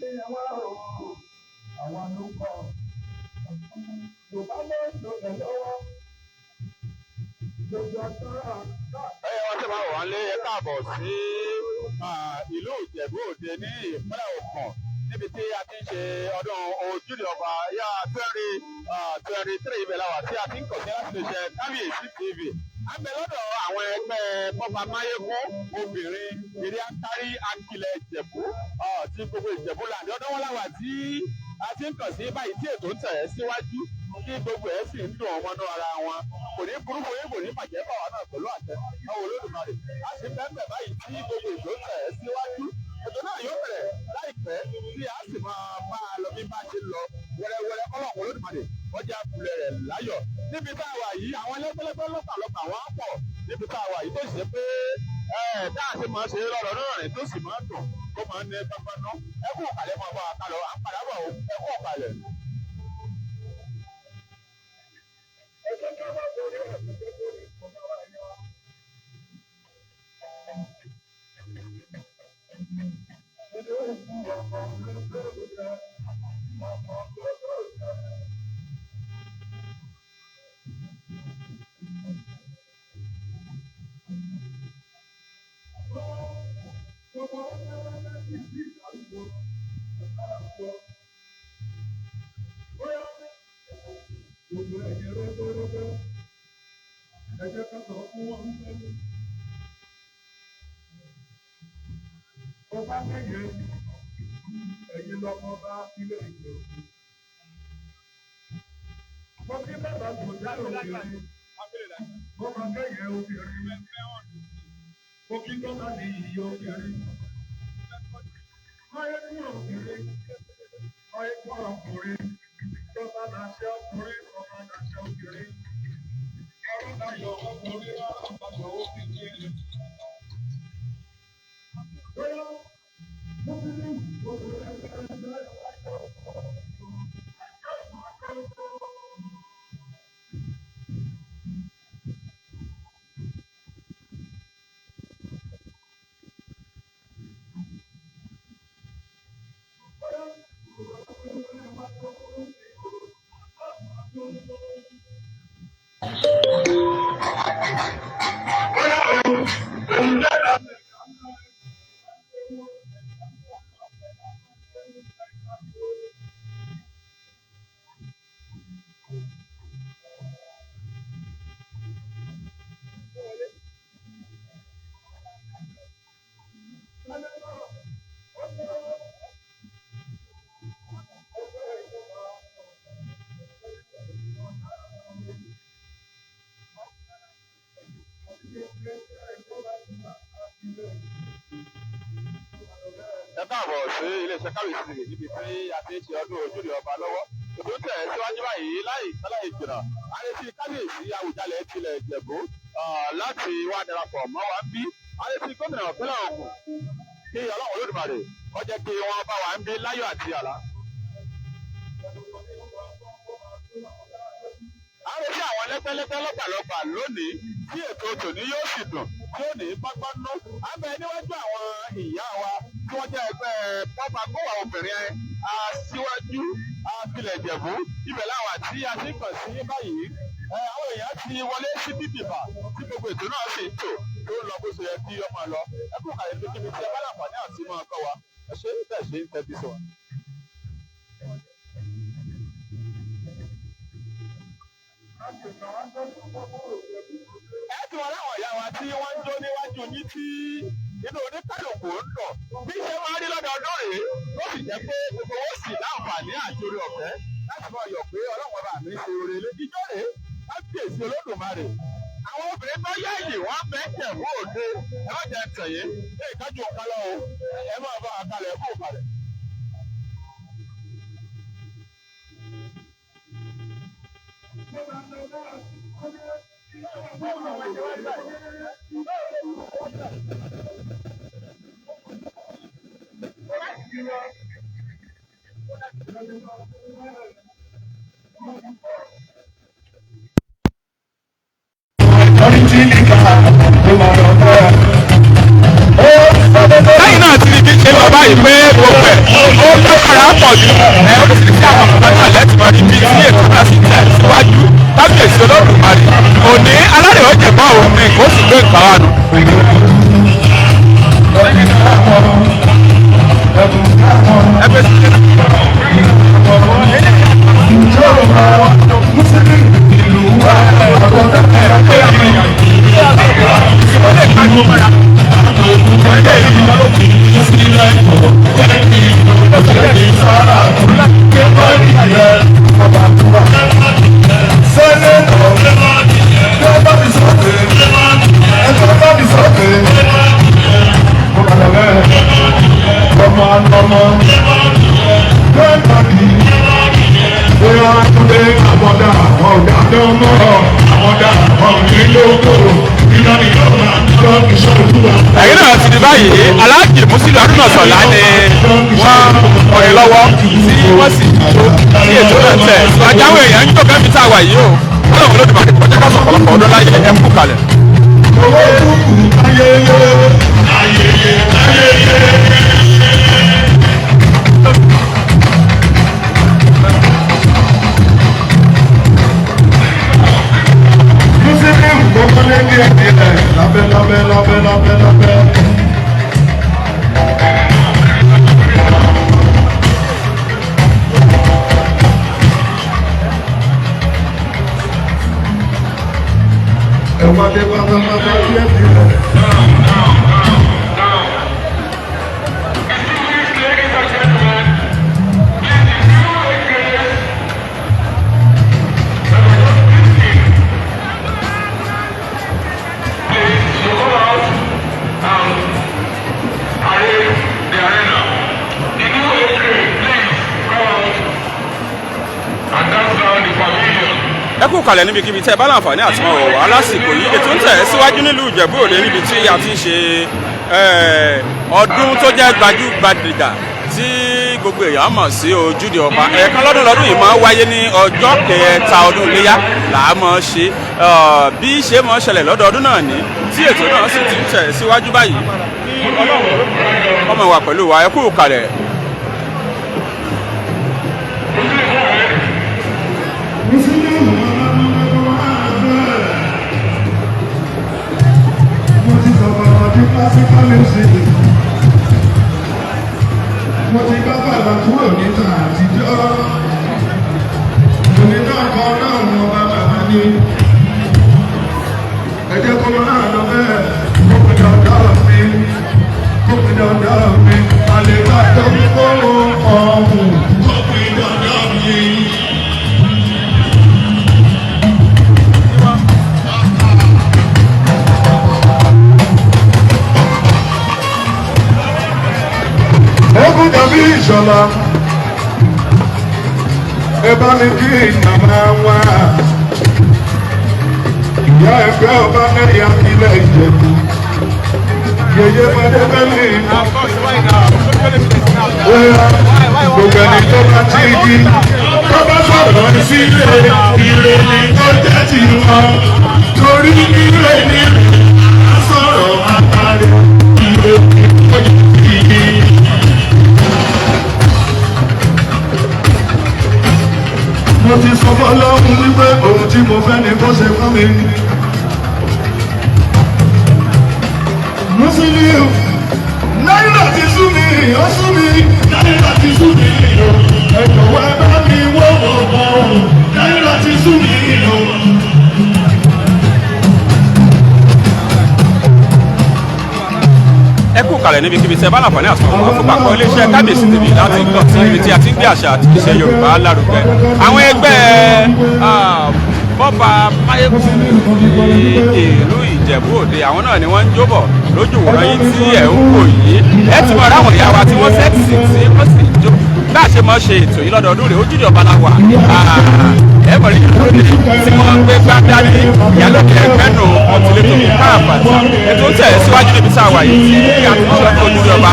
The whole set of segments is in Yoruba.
Ṣé wá o, àwa ló kọ́. Yorùbá ló ń lò ẹ̀ lọ́wọ́. Gbogbo ọ̀sán Ẹ wọ́n ti máa wà lé, ẹ káàbọ̀ sí ìlú Ìjẹ̀bú Òde ní ìpínlẹ̀ Ògùn, níbi tí a ti ń ṣe ọdún Ojúde Ọba yá 2023. Ibẹ̀ la wà tí a ti ń kàn sí láti lè ṣe Kábíyèsí TV. A ń bẹ lọ́dọ̀ àwọn ẹgbẹ́ Bọ́ba Máyégún obìnrin eré akárí akilẹ̀ Ìjẹ̀bú ti gbogbo Ìjẹ̀bú land. Ọdún wọn láwà tí a ti ń kàn sí báyìí, tí ètò ń tẹ̀ ẹ́ síwájú, tí gbogbo ẹ̀ sì ń dùn ọmọ náà ara wọn. Kò ní burúkú yín, kò ní bàjẹ́ báwa náà pẹ̀lú àṣẹ àwọn Olódùmarè. A sì ń bẹ́ẹ̀ báyìí tí gbogbo ètò ń tẹ̀ ẹ́ síwájú. Ètò náà yóò bẹ̀rẹ̀ láìpẹ́, tí a sì máa bá a lọ bí bá ṣe lọ wẹ́rẹ́wẹ́rẹ́. Kọ́lọ́ọ̀kọ́ Olódùmarè ọjà kulẹ̀ rẹ̀ láyọ̀. Níbi tá a wà yìí, àwọn ẹlẹ́gbẹ́lẹ́gbẹ́ lọ́pàlọpà wọn pọ̀ níbi tá a wà yìí, tó sì ṣe pé ẹ dáa ṣe máa ṣe lọ́rọ̀ náà rìn, tó sì máa dùn, tó máa ń ní pápánú. Ẹ kú kàlẹ́, máa bá a kálọ̀, à ń padà bọ̀. Ẹ kú kàlẹ̀. Ẹjọ́ ká wá borí ẹ̀sìn tó borí ìfọ̀nà wa yọ. Ilé òkú ọkọ̀ lọ́dọ̀ ọkọ̀ lọ́dọ̀. Gbogbo ọjọ́ láti sí àdúgbò àgbọ̀. Bóyá gbogbo ẹ̀yẹ rọ́gbọ́rọ́gbọ́. Ẹ jẹ́ ká sọ fún wọn pé ọba mẹ́yẹ ẹ̀yin lọ́mọ bá ilé Ìjẹ̀bú. Mo kí bàbá kò dá obìnrin, mo máa kẹ́yẹ obìnrin. Mo kí tọ́ka ní iyì obìnrin. Máyégún obìnrin, máyégún ọkùnrin, tọ́ba láṣẹ ọkùnrin, ọba láṣẹ obìnrin. Arúgbáyọ̀ ọkùnrin, arúgbáyọ̀ obìnrin. Bóyá mo ti ní obìnrin ẹgbẹ́ ẹgbẹ́. Ẹ káàbọ̀ sí iléeṣẹ́ Kábíyèsí TV, níbi tí a ti ń ṣe ọdún Ojúde Ọba lọ́wọ́. Ètò tẹ̀ síwájú báyìí láì sáláì jìnnà. A retí Kábíyèsí Àwùjalẹ̀ tilẹ̀ Ìjẹ̀bú láti wá darapọ̀ mọ́ wa ń bí. A retí gómìnà ìpínlẹ̀ Ògùn, kí Ọlọ́run Olódùmarè kó jẹ́ kí wọ́n bá wa ń bí láyọ̀ àti àlá. A retí àwọn lẹ́gbẹ́lẹ́gbẹ́ lọ́pàlọpà lónìí, tí ètò tòní yóò sì dùn, tí ó ní pápánú. A bẹ níwájú àwọn ìyá wa tí wọ́n jẹ́ ẹgbẹ́ pápá kówà obìnrin aṣíwájú abilẹ̀ Ìjẹ̀bú. Ibẹ̀ láwọn àti a ti kàn sí báyìí. Àwọn èèyàn ti wọlé sí bíbìbà, tí gbogbo ètò náà sì ń tò, tó ń lọ bó ṣe yẹ kí ọmọ lọ. Ẹ kú kàlẹ́ tó kíbi tí ẹ bá láǹfààní àti máa kọ́ wa. Ẹ ṣe bẹ́ẹ̀ ṣe ń tẹ́tí sí wa. Ẹ ti wọn láwọn ìyá wa tí wọ́n ń jó níwájú yín, tí inú oníkàlùkù ń dùn. Bí ṣe máa rí lọ́dọọdún rèé, ó sì jẹ́ pé gbogbo owó sì láǹfààní àti orí ọ̀fẹ́ láti máa yọ̀ pé Ọlọ́run ọba mi ṣe oore lé ijó rèé. Kábíyèsí Olódùmarè, àwọn obìnrin tó yáàyè wọ́n fẹ́ Jẹ̀bú Òde. Ẹ má jẹ́ tẹ̀yé ẹ ìkájú kálọ̀ o. Ẹ máa bá a kalẹ̀ kó kalẹ̀. Lẹ́yìn náà ti di bí ṣe lọ báyìí pé gbogbo ẹ̀ ó pọ̀ jù. Ẹ oríṣiríṣi àwọn ọ̀gá náà lẹ́tì máa rí bí tí ètò náà sì tẹ̀ síwájú. Kábíyèsí Olódùmarè òní alárè ó jẹ̀bọ́ òun ni kó sì gbé nǹkan wa nù. Ẹgbẹ́ sí Ẹ̀yin náà ti di báyìí. Aláàjì Musiliu Haruna Sọlá ni wọ́n kọrin lọ́wọ́ tí wọ́n sì jó tí ètò náà tẹ̀. Àjáwé èèyàn ń jọ kẹ́mi tá a wà yìí o. Ọlọ́run ló ti bàjẹ́ kọjá ká sọ̀pọ̀lọpọ̀ ọdún láyé ẹ kú kalẹ̀. Lábẹ́ lábẹ́ lábẹ́ lábẹ́ lábẹ́. Ẹ̀wọ̀n dé pátápátá díẹ̀ díẹ̀. Ẹ kú kalẹ̀ níbikíbi tẹ́ ẹ bá láǹfààní àti máa wọ̀ wá lásìkò yìí. Ètò ń tẹ̀ síwájú nílùú Ìjẹ̀bú Òde níbi tí a ti ń ṣe ọdún tó jẹ́ gbajúgbajà tí gbogbo èèyàn mọ̀ sí Ojúde Ọba. Ẹ̀ẹ̀kan lọ́dún lọ́dún yìí máa ń wáyé ní ọjọ́ kẹta ọdún iléyá là á mọ̀ ṣe. Bí ṣe mọ̀ ṣẹlẹ̀ lọ́dọọdún náà ní tí ètò náà sì ti ń tẹ̀ síwájú báyìí. Kí Ọlọ́run ọmọ wa pẹ̀lú wa. Ẹ kú kalẹ̀. Mo ti sọ̀rọ̀ di classical music. Mo ti bá bàbá kúrò níta àtijọ́. Òní náà kan náà mọ bàbá ní. Ẹ jẹ́ kó máa lọ bẹ́ẹ̀. Kó pe dandan mi. Kó pe dandan mi. Àlè bá tó ń kó ọ̀hún. Kó pe dandan mi. Ogun dàbí ìṣọ̀lá. Ẹ bá mi kí màmá wa. Ìyá ẹgbẹ́ ọba mẹ́rin akílẹ̀ Ìjẹ̀bú. Yèyé Fadébẹ́lì. Bóyá gbogbo ẹni tó bá ti di. Tó bá sọ̀rọ̀ sílé, ire ni ó jẹ́ tiwọn. Torí ire ni a sọ̀rọ̀ àtàrí. Ire ni ó jẹ́ tiwọn. Mo ti sọ fọlọ́run wípé ohun tí mo fẹ́ ni kó ṣe fún mi. Musiliu, náírà ti sú mi, ó sú mi, náírà ti sú mi, o. Ẹ jọ̀wọ́ ẹ bá mi wọ́wọ́ bọ̀, náírà ti sú mi, o. Ẹ kú kalẹ̀ níbikíbi tí ẹ bá láǹfààní àti ọ̀wá fún pàpọ̀ iléeṣẹ́ Kábíyèsí TV láti kàn sí ibi tí a ti ń gbé àṣà àti ìṣe Yorùbá lárugẹ. Àwọn ẹgbẹ́ bọ́ba Máyégún ní ìlú Ìjẹ̀bú Òde, àwọn náà ni wọ́n ń jóbọ̀ lójú wòran yìí tí ẹ̀ ń wò yìí. Ẹ ti mọ̀ ráwọn ìyá wa tí wọ́n sẹ́ẹ̀sì tí wọ́n sì jó. Bá a ṣe máa ṣe ètò yìí lọ́dọọdún rèé, Ojúde Ọba la wà. Ẹ mọ̀ rí ìlúlódé tí wọ́n gbé gbá dání ìyálòkè ẹgbẹ́ nù ọ̀tìlẹ́tò káàpàtà. Ètò ń tẹ̀ síwájú níbi tá a wà yìí tí a ti ń ṣọdún Ojúde Ọba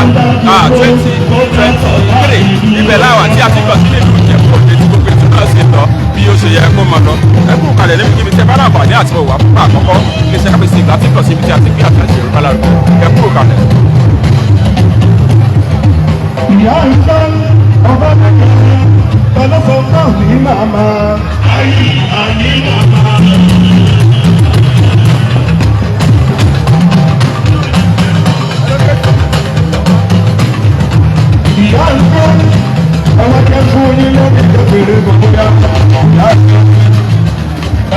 2023. Ibẹ̀ láwà tí a ti kàn sí nílùú Ìjẹ̀bú Òde tí gbogbo ètò náà sì lọ bí ó ṣe yẹ kó mọ lọ. Ẹ kú kalẹ̀ níbikíbi tí ẹ bá láǹfààní àti òwà fún àkọ́kọ́ iléeṣẹ́ Kábíyèsí ìgbà tí kàn sí ibi tí a ti gbé àṣà Yorùbá lárugẹ. Ẹ kú kalẹ̀. Ìyá ìfẹ́ ọba. Ọwọ́ kẹ́ fún yín lórí kékeré gbogbo yá.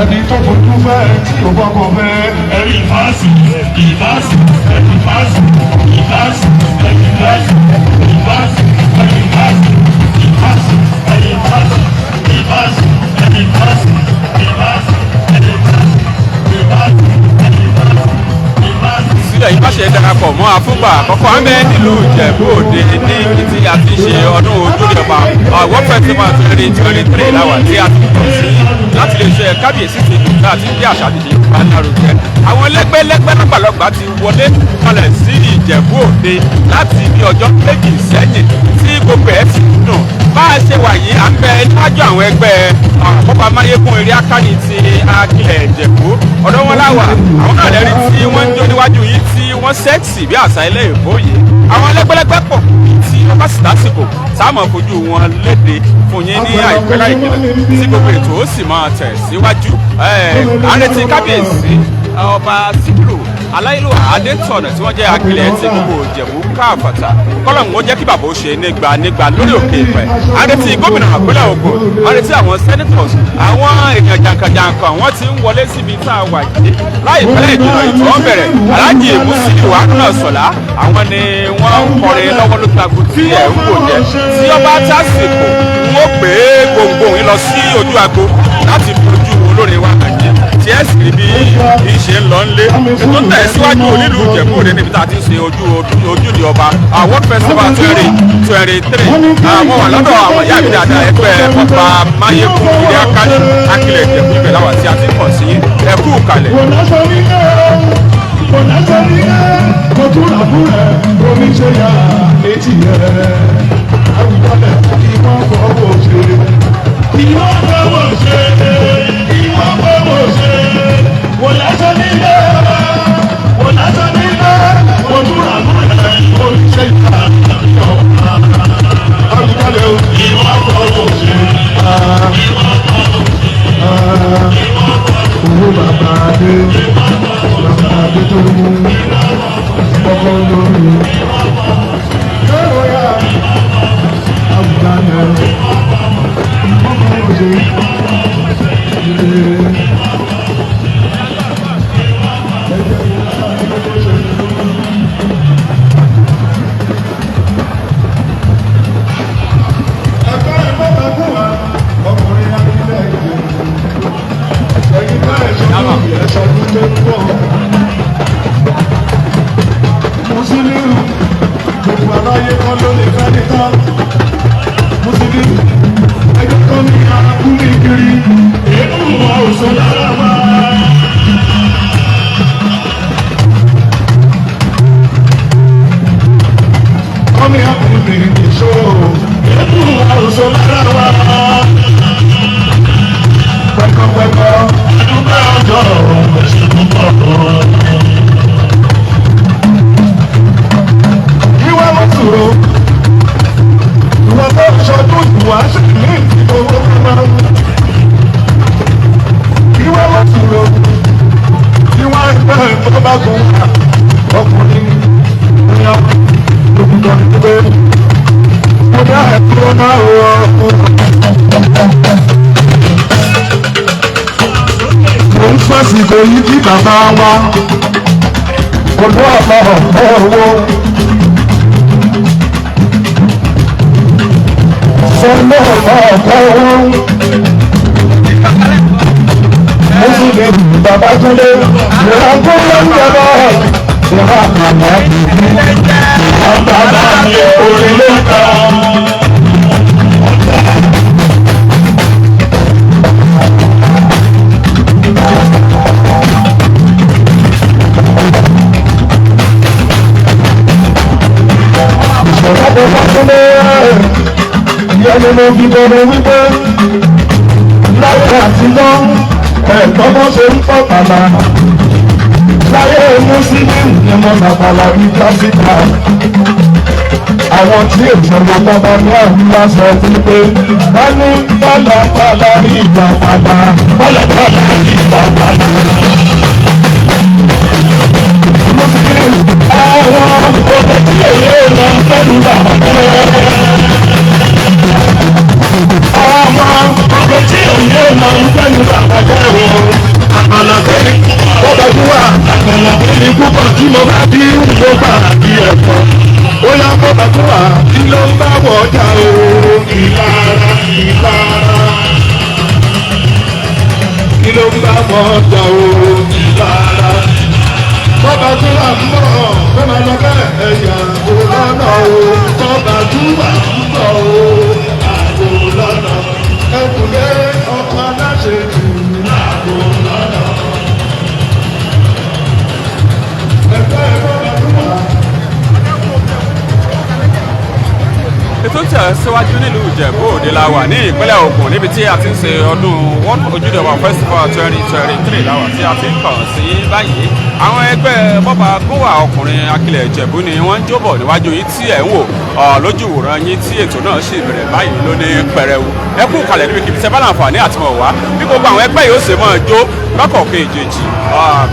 Ẹni tó fojú fẹ́ tí ò bọ́kọ̀ fẹ́. Ẹ̀rí ìfásì, ìfásì, ìfásì, ìfásì, ìfásì, ìfásì, ìfásì, ìfásì, ìfásì, ìfásì, ìfásì, ìfásì, ìfásì, ìfásì, ìfásì. Sílẹ̀ yìí bá ṣe darapọ̀ mọ́ àfúgbà àkọ́kọ́ abẹ́ nílùú Ìjẹ̀bú Òde ní ibi tí a ti ṣe ọdún Ojúde Ọba World Festival 2023 láwà tí a ti kàn sí láti lè ṣe kábíyèsí ti dùn tá a ti ń gbé àṣà àti ìṣe Yorùbá lárugẹ. Àwọn lẹ́gbẹ́lẹ́gbẹ́ lọ́gbàlọ́gbà ti wọlé kalẹ̀ sí Ìjẹ̀bú Òde láti bí ọjọ́ 2 sẹ́yìn tí gbogbo ẹ̀ ti dùn. Bá a ṣe wà yìí, à ń bẹ níwájú àwọn ẹgbẹ́ àkópa Máyégún eré akáni ti Akilẹ̀ Ìjẹ̀bú. Ọ̀dọ́ wọn láwà, àwọn náà lẹ́rí tí wọ́n ń jó níwájú yìí tí wọ́n sẹ́ẹ̀sì bí àṣà ilé ìbò yìí. Àwọn lẹ́gbẹ́lẹ́gbẹ́ pọ̀ tí wọ́n bá sì lásìkò sáàmù fojú wọn léde fún yín ní àìpẹ́ láì jìnnà tí gbogbo ètò ó sì máa tẹ̀ síwájú. À ń retí kábíyèsí ọba Síkírù Aláìlúwà Adétọ̀nà tí wọ́n jẹ́ Akilẹ̀ ti gbogbo Ìjẹ̀bú káàfàtà, kọ́lọ́hún ó jẹ́ kí bàbá ó ṣe nígbà nígbà lórí òkè ìpẹ́. À ń retí gómìnà ìpínlẹ̀ Ògùn, à ń retí àwọn senators, àwọn èèyàn jàǹkànjàǹkàn wọ́n ti ń wọlé síbi tá a wà yìí. Láìpẹ́ láì jìnnà ètò ó bẹ̀rẹ̀. Alhaji Musiliu Haruna Sọlá, àwọn ni wọ́n ń kọrin lọ́wọ́ ló tago tí ẹ̀ ń wò jẹ́. Tí ọba tásìkò ń ó pè é gbòǹgbò yín lọ sí ojú agbo láti fojú olórin wa hàn yín tí ẹ sì rí bí ìṣe ń lọ ńlé. Ètò tẹ̀síwájú onílùú Ìjẹ̀bú Òde níbi tá a ti ń ṣe Ojúde Ọba World Festival 2023. Àwọn wà lọ́dọ̀ àwọn ìyá mi dáadáa, ẹgbẹ́ ọba Máyégún ilé akáni Akilẹ̀ Ìjẹ̀bú, ibẹ̀ láwà tí a ti kàn sí. Ẹ kú kalẹ̀. Kò lásán nílé, kò lásán nílé, kò tún rà fún ẹ, omi ṣe yà létí ẹ. Àwùjọlẹ̀ kí wọ́n fọwọ́ ṣe. Kí wọ́n fọwọ́ ṣe, kí wọ́n fọwọ́ ṣe. Kò lásán nílé, kò lásán nílé, kò tún rà fún ẹ, omi ṣe yà létí ẹ. Àwùjọlẹ̀ kí wọ́n fọwọ́ ṣe. Owó bàbá adé, bàbá adé tó mú ọkọ lórí. Lọ́rọ̀ yá, àbùdá náà, ọkọ̀ òṣè, ilé. Ẹ̀kọ́ ẹ̀kọ́ bá fún wa, ọkùnrin Akílẹ̀ Ìjẹ̀bú. Ẹ̀yin bá ẹ̀ṣọ́ lórí ẹ̀ṣọ́ ló tó ń bọ̀. Mùsùlùmí, gbogbo aráyé kan ló lè fẹ́ nìkan. Mùsùlùmí, ẹjọ́ kan ní arákùnrin kiri. Èébú wọn ò sọ lára wa. Kọ́mi ọkùnrin ìṣó. Èébú wọn ò sọ lára wa. Pẹ́kọ́pẹ́kọ́, àdúgbò ọjọ́ ẹ̀sìn púpọ̀. Ìwà wọn sòrò, ìwà tó ṣọdún ìwà ṣe ní ìfowó pamọ́. Ìwà wọn sòrò, ìwà ẹgbẹ́ tó bá gùn wà ọkùnrin ní ọkùnrin tó ń gbé. Mo dá ẹ̀kọ́ náà wọ ọkùnrin. Mo ń fásitì yìí kí bàbá wa olú ọ̀pọ̀ ọ̀pọ̀ owó. Sọ́nà ọ̀pọ̀ ọ̀pọ̀ owó. Mo sì lè bàbá Túndé, ìránkó ló ń jẹbọ, ìrà àmọ́ ìbí, ìrà bàbá mi orí ló ń kọ́. Ìṣọ̀lá bàbá Túndé, ìyẹn ni mo fi bẹ̀rẹ̀ wípé láyé àtijọ́ ẹ̀tọ́ bó ṣe ń fọ́ bàbá. Láyé Mùsùlùmí ni mo sàpàlà ní pásítà. Àwọn tí ìṣòro bàbá ní àwùjọ sọ wípé wọ́n ní pálapàla ìgbà padà, pálapàla ìgbà padà. Mùsùlùmí àwọn ọ̀dọ́ tí èyí ò lọ sẹ́nu bàbá. mọ́jà o ìlara. Bọ́ba tó wà ń bọ̀ kó máa lọ bẹ́ẹ̀ ẹ̀yà kó lọ́nà o. Bọ́ba tó wà ń bọ̀ o àgò lọ́nà. Ẹkùnlé ọkọ̀ aláṣẹ jù àgò lọ́nà. Ẹgbẹ́ bọ́ba tó wà. Ètò tí a síwájú nílùú Ìjẹ̀bú Òde la wà ní ìpínlẹ̀ Ògùn, níbi tí a ti ń ṣe ọdún One Ojúde Ọba Festival 2023 la wà tí a ti ń kàn sí báyìí. Àwọn ẹgbẹ́ bọ́ba gúnwà ọkùnrin Akilẹ̀ Ìjẹ̀bú ni wọ́n ń jóbọ̀ níwájú yín tí ẹ̀ ń wò lójú wòran yín, tí ètò náà sì bẹ̀rẹ̀ báyìí lóní pẹrẹwu. Ẹ kú kalẹ̀ níbi kìbìtẹ́ bá láǹfààní àti mọ̀ wá bí gbogbo àwọn ẹgbẹ́ yóò ṣe máa jó lọ́kọ̀ọ̀kan èjèèjì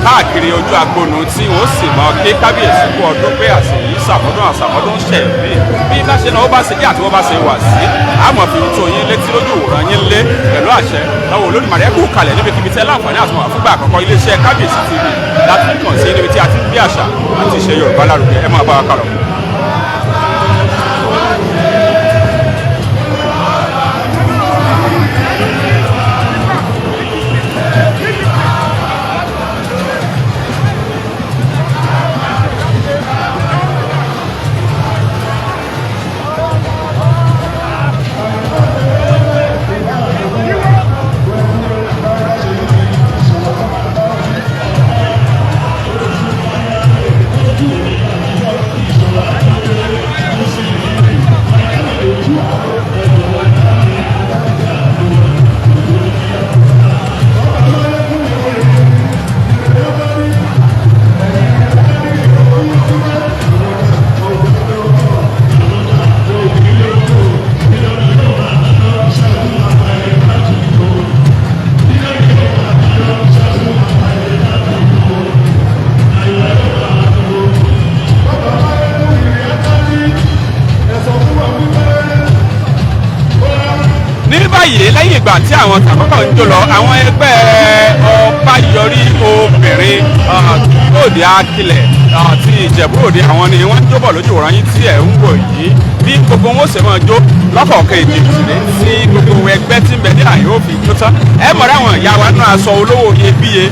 káàkiri ojú agbónu, tí wọ́n sì mọ kí kábíyèsí kú ọdún pé àṣeyí sàmọ́dún àsàmọ́dún ṣẹ̀ mí bí bá ṣe náà ó bá ṣe jẹ́ àti wọ́n bá ṣe wà sí, àmọ́ fi tó yín létí lójú òwòrán yín lé pẹ̀lú àṣẹ lọ́wọ́ Olódùmarè. Ẹ kú kalẹ̀ níbi kíbi tẹ́ láǹfààní àti wọn fúngbà àkọ́kọ́. Iléeṣẹ́ Kábíyèsí TV láti kàn sí níbi tí a ti ń gbé àṣà àti ìṣe Yorùbá lárugẹ. Ẹ máa bá wa kálọ. Ní báyìí, lẹ́yìn ìgbà tí àwọn tàkọ́kọ́ ń jó lọ, àwọn ẹgbẹ́ Ọbáyọrí obìnrin òde Akilẹ̀ ti Ìjẹ̀bú Òde, àwọn ni wọ́n ń jóbọ̀ lójú òràn yín tí ẹ̀ ń wò yìí. Bí gbogbo wọn ó ṣe máa jó lọ́kọ̀ọ̀kan èdè ìtìlẹ̀ tí gbogbo ẹgbẹ́ tí ń bẹ ní àyè ó fi jó tán, ẹ mọ̀ láwọn ìyá wa náà aṣọ olówó iyebíye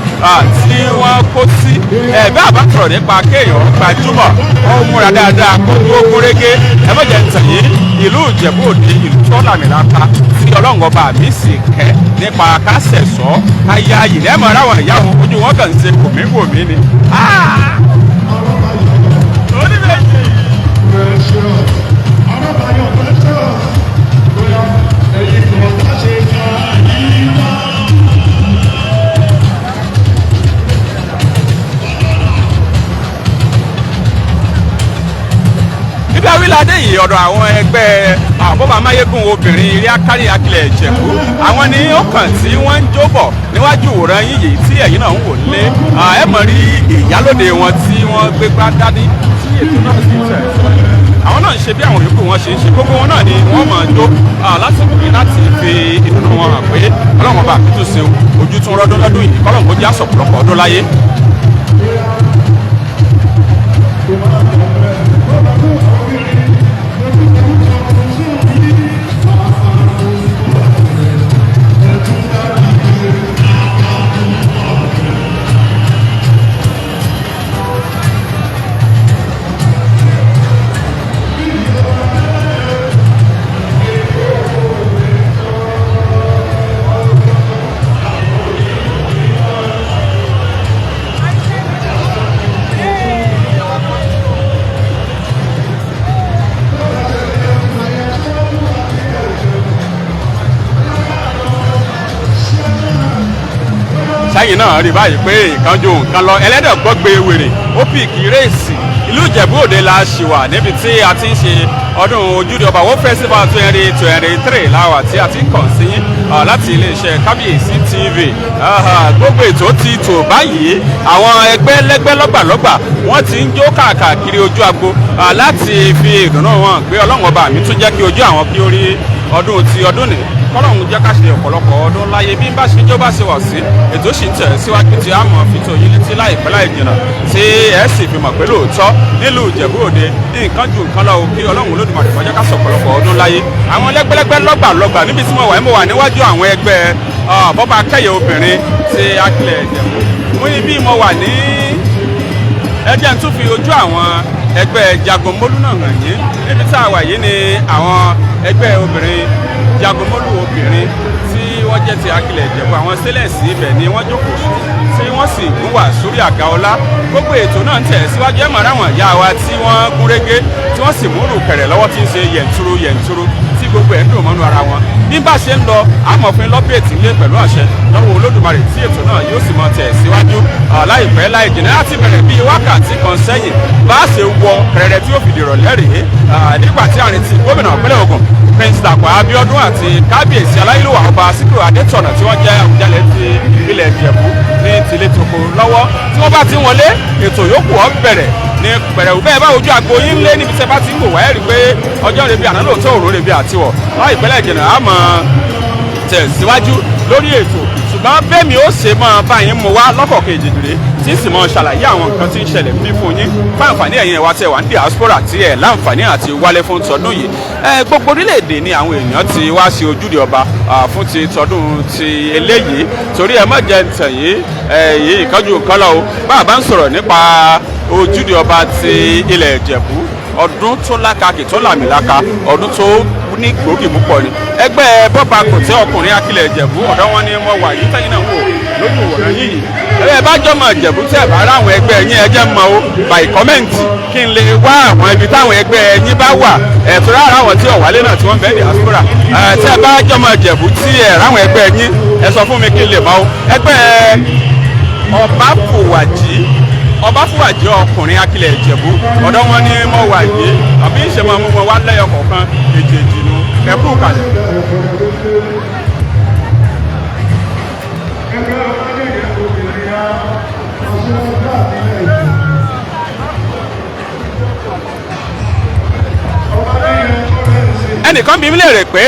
tí wọ́n kó sí ẹ. Bí àbá sọ̀rọ̀ nípa kéèyàn gbajúmọ̀, ó múra dáadáa, kó dúró gúnrégé, ẹ má jẹ́ ń tàn yín, ìlú Ìjẹ̀bú Òde, ìlú tó làmìlaka tí Ọlọ́run ọba mi sì kẹ́ nípa kásẹ̀sọ́ káyá yìí, lẹ́mọ̀ ráwọn ìyá wọn, ojú wọn kàn ń ṣe wòmíwòmí ni. Oníbejì. Precious, Arábáyọ̀ precious, bóyá ẹ̀yin kan bá ṣe ká yí wá. Níbi awíládé yìí, ọ̀dọ̀ àwọn ẹgbẹ́ àbọ̀bà máyégún obìnrin ilé akárí Akilẹ̀ Ìjẹ̀bú, àwọn ni ó kàn tí wọ́n ń jóbọ̀ níwájú ìwòran yín yìí tí ẹ̀yin náà ń wò lé. Ẹ mọ̀ rí ìyálóde wọn tí wọ́n gbé gbá dání tí ètò náà sì tẹ̀. Àwọn náà ń ṣe bí àwọn yòókù wọn ṣe ń ṣe. Gbogbo wọn náà ni wọ́n máa jó lásìkò yìí láti fi ìdùnnú wọn hàn pé Ọlọ́run ọba àkútù ṣe ojú tún rọ́dún lọ́dún yìí, kọ́lọ́run kó jẹ́ àsọ̀pọ̀lọpọ̀ ọdún láyé. Sẹ́yìn náà rí báyìí pé nǹkan ju nǹkan lọ, ẹlẹ́dẹ̀ gbọ́gbé wèrè ó pìkì réèsì. Ìlú Ìjẹ̀bú Òde la ṣì wà níbi tí a ti ń ṣe ọdún Ojúde Ọba Wo Festival 2023 láwà tí a ti ń kàn sí yín láti iléeṣẹ́ Kábíyèsí TV. Gbogbo ètò ti tò báyìí. Àwọn ẹgbẹ́ lẹ́gbẹ́ lọ́gbàlọ́gbà wọ́n ti ń jó káàkiri ojú agbo láti fi ìdùnnú wọn pé Ọlọ́run ọba mi tún jẹ́ kí ojú àwọn kí ó rí ọdún ti ọdún nìí, kọ́lọ́hún jẹ́ ká ṣe ọ̀pọ̀lọpọ̀ ọdún láyé. Bí n bá ṣe jó bá ṣe wà sí, ètò sì ń tẹ̀ síwájú tí a mọ̀ fi tó yín létí láìpẹ́ láì jìnnà, tí ẹ sì fi mọ̀ pé lóòótọ́ nílùú Ìjẹ̀bú Òde nǹkan ju nǹkan lọ. Kí Ọlọ́run Olódùmarè kó jẹ́ ká ṣọ̀pọ̀lọpọ̀ ọdún láyé. Àwọn lẹ́gbẹ́lẹ́gbẹ́ lọ́gbàlọ́gbà níbi tí mo wà, mo wà níwájú àwọn ẹgbẹ́ Bọ́ba Kẹ́yẹ obìnrin ti Akilẹ̀ Ìjẹ̀bú. Mo ní bí mo wà ní ẹjẹ́ ń tún fi ojú àwọn ẹgbẹ́ Jagunmólú náà hàn yín. Níbi tá a wà yìí ni àwọn ẹgbẹ́ obìnrin Jagunmólú obìnrin tí wọ́n jẹ́ ti Akilẹ̀ Ìjẹ̀bú, àwọn sẹ́lẹ̀sì ibẹ̀ ni wọ́n jókòó tí wọ́n sì gún wà sórí àga ọlá. Gbogbo ètò náà ń tẹ̀ síwájú. Ẹ̀ mọ̀ ráwọn ìyá wa tí wọ́n gún régé, tí wọ́n sì múrù kẹ̀rẹ̀ lọ́wọ́, tí ń ṣe yẹ̀ntúrú yẹ̀ntúrú, tí gbogbo ẹ̀ ń dùn mọ́nú ara wọn. Bí bá ṣe ń lọ, amọ̀fin lọ́bẹ̀ẹ̀tì lé pẹ̀lú àṣẹ lọ́wọ́ Olódùmarè, tí ètò náà yóò sì mọ tẹ̀ síwájú láìpẹ́ láì jìnnà. Láti bẹ̀rẹ̀ bíi wákàtí kan sẹ́yìn, bá a ṣe wọ kẹrẹrẹ tí ó fìdí rọ̀lẹ́ rèé, nígbà tí àrùn ti gómìnà ìpínlẹ̀ Ògùn, Prince Dàpọ̀ Abíọ́dún, àti kábíyèsí aláyélúwà Ọba Síkírù Adétọ̀nà, tí wọ́n jẹ́ Àwùjalẹ̀ ti ilẹ̀ Ìjẹ̀bú ní tilé toko lọ́wọ́, tí wọ́n bá ti ń wọlé, ètò yòókù ó bẹ̀rẹ̀ ní pẹ̀rẹ̀wù. Bẹ́ẹ̀ bá ojú àgbo yín lé níbi tẹ́ bá ti ń wò wáyé, rí pé ọjọ́ rẹ̀ bí àná lóòótọ́, òru rẹ̀ bí àtiwọ̀. Láìpẹ́ láì jìnnà, á mọ̀ tẹ̀síwájú lórí ètò, ṣùgbọ́n bẹ́ẹ̀mi ó ṣe máa bá yín mú wá lọ́kọ̀ọ̀kan èjèjìrè, tí sì máa ṣàlàyé àwọn nǹkan tí ń ṣẹlẹ̀ bí fún yín, fún àǹfààní ẹ̀yin ẹ̀wá tẹ̀ wá ní diaspora tí ẹ̀ láǹfààní àti wálé fún tọdún yìí. Ẹ gbogbo orílẹ̀-èdè ni àwọn èèyàn ti wá sí ojúde ọba fún ti tọdún ti eléyìí, torí ẹ má jẹ́ ntàn yìí, ẹ yìí ìkánjú nǹkan lọ o. Bá a bá ń sọ̀rọ̀ nípa ojúde ọba ti ilẹ̀ Ìjẹ̀bú, ọdún tó lákàkì, tó làmìlaka, ọdún tó ní gbòógì púpọ̀ ni. Ẹgbẹ́ bọ́ba kò tẹ́ ọkùnrin Akilẹ̀ Ìjẹ̀bú, ọ̀dọ́ wọn ni wọ́n wà yìí tẹ́yìn náà wò lójú òwòrán yìí. Ẹ bá jọmọ Ìjẹ̀bú tẹ́ bá ráwọn ẹgbẹ́ yín, ẹ jẹ́ mọ̀ o by comment, kí n lè wá àwọn ibi táwọn ẹgbẹ́ yín bá wà. Ẹ̀tọ́ rárá, àwọn tí ọ̀wálé náà tí wọ́n bẹ́ẹ̀ diaspora, tẹ́ bá jọmọ Ìjẹ̀bú tí ẹ̀ ráwọn ẹgbẹ́ yín, ẹ sọ fún mi kí n lè mọ̀ o. Ẹgbẹ́ Ọbáfùwàjì, Ọbáfùwàjì ọkùnrin Akilẹ̀ Ìjẹ̀bú, ọ̀dọ́ wọn ni mo wà yìí. Àbí ìṣe máa mú wọn wá lẹ́yọ kọ̀ọ̀kan èjèèjì nu. Ẹ kú kalẹ̀. Ẹgbẹ́ ọmọdé obìnrin á ọjọ́ ọjọ́ àbílẹ̀ ìlú. Ọmọdé yẹn tó lè ṣe. Ẹnìkan bí mi léèrè pé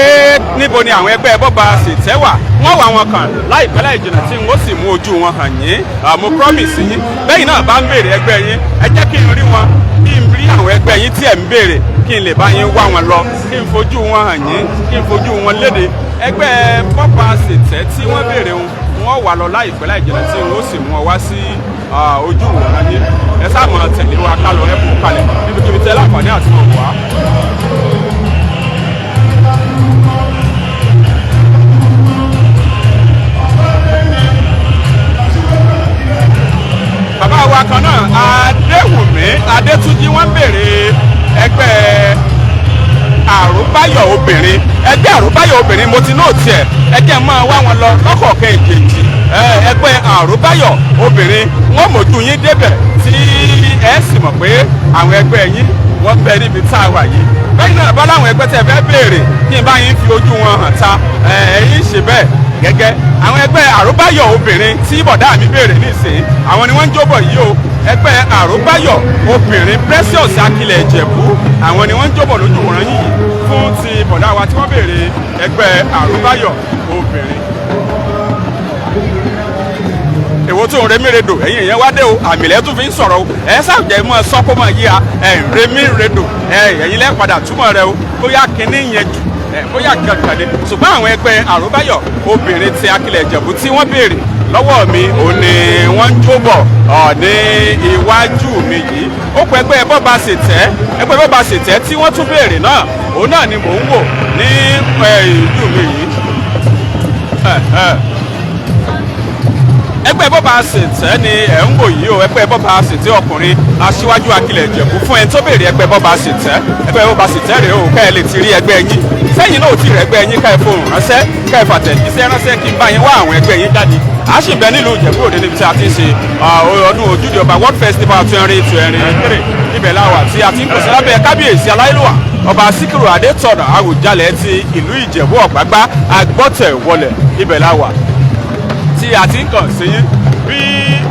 níbo ni àwọn ẹgbẹ́ bọ́ba ṣètẹ́ wà. Wọ́n wà wọn kàn láìpẹ́ láì jìnnà, tí n ó sì mú ojú wọn hàn yín. Mo promise yín. Bẹ́yìn náà bá ń béèrè ẹgbẹ́ yín, ẹ jẹ́ kí n rí wọn, kí n rí àwọn ẹgbẹ́ yín tí ẹ̀ ń béèrè, kí n lè bá yín wá wọn lọ, kí n fojú wọn hàn yín, kí n fojú wọn léde. Ẹgbẹ́ bọ́ba ṣètẹ́ tí wọ́n béèrè wọn, wọ́n wà lọ láìpẹ́ láì jìnnà, tí n ó sì mú ọ wá sí ojú ìwòran yín. Ẹ sáà mọ̀ tẹ̀lé wa ká lọ. Ẹ kú kalẹ̀ níbikíbi tẹ́ láǹfààní àti mọ̀ wá. Bàbá wa kan náà, Adéwùmí Adétúnjí, wọ́n béèrè ẹgbẹ́ Àrùbáyọ̀ obìnrin. Ẹgbẹ́ Àrùbáyọ̀ obìnrin, mo ti note ẹ̀. Ẹ jẹ́ máa wá wọn lọ lọ́kọ̀ọ̀kan èjèèjì. Ẹgbẹ́ Àrùbáyọ̀ obìnrin, wọ́n mójú yín débẹ̀ tí ẹ sì mọ̀ pé àwọn ẹgbẹ́ yín wọ́n bẹ níbi tá a wà yìí. Bẹ́ẹ̀ náà bá láwọn ẹgbẹ́ tẹ́ fẹ́ béèrè kí n bá yín fi ojú wọn hàn ta, ẹ̀yin ṣe bẹ́ẹ̀ gẹ́gẹ́. Àwọn ẹgbẹ́ Àrùbáyọ̀ obìnrin tí bọ̀dá mi béèrè nísìnyí, àwọn ni wọ́n ń jóbọ̀ yìí o. Ẹgbẹ́ Àrùbáyọ̀ obìnrin Precious Akilẹ̀ Ìjẹ̀bú, àwọn ni wọ́n ń jóbọ̀ lójú wòran yìí fún ti bọ̀dá wa tí wọ́n béèrè ẹgbẹ́ Àrùbáyọ̀ obìnrin. Èwo tó ń remíredò, ẹ̀yin èèyàn wá dé o. Àmìlẹ́ tún fi ń sọ̀rọ̀ o. Ẹ ṣàjẹ́ mọ́ sọ́kó mọ́ yíya ẹ̀ ń remíredò. Ẹ̀ ẹ̀yin lẹ́ padà túmọ̀ rẹ o, bóyá kinní yẹn jù ẹ̀, bóyá kankan ni. Ṣùgbọ́n àwọn ẹgbẹ́ Àrùbáyọ̀ obìnrin ti Akilẹ̀ Ìjẹ̀bú tí wọ́n béèrè lọ́wọ́ mi, òun ni wọ́n ń jó bọ̀ ọ̀ ní iwájú mi yìí. Ó pẹ́ ẹgbẹ́ bọ́ba ṣètẹ́, ẹgbẹ́ bọ́ba ṣètẹ́ tí wọ́n tún béèrè náà, òun náà ni mò ń wò ní ìlú mi yìí. Ẹgbẹ́ bọ́ba ṣètẹ́ ni ẹ̀ ń wò yìí o. Ẹgbẹ́ bọ́ba ṣètẹ́ ọkùnrin, aṣíwájú Akilẹ̀ Ìjẹ̀bú, fún ẹni tó béèrè ẹgbẹ́ bọ́ba ṣètẹ́. Ẹgbẹ́ bọ́ba ṣètẹ́ rèé o. Ká ẹ lè ti rí ẹgbẹ́ yín sẹ́yìn náà ò tí ì rẹ́gbẹ́ yín, ká ẹ fohùn ránṣẹ́, ká ẹ fàtẹ̀jíṣẹ́ ránṣẹ́, kí n bá yín wá àwọn ẹgbẹ́ yín jáde. A sì bẹ nílùú Ìjẹ̀bú Òde níbi tí a ti ń ṣe ọdún ojúde ọba, World Festival 2023. Ibẹ̀ la wà tí a ti ń pèsè lábẹ́ kábíyèsí aláyélúwà Ọba Síkírù Adétọ̀nà, Àwùjalẹ̀ ti ìlú Ìjẹ̀bú Ọ̀gbágbá Agbọ́tẹ̀wọlẹ̀. Ibẹ̀ la wà tí a ti ń kàn sí yín. Bí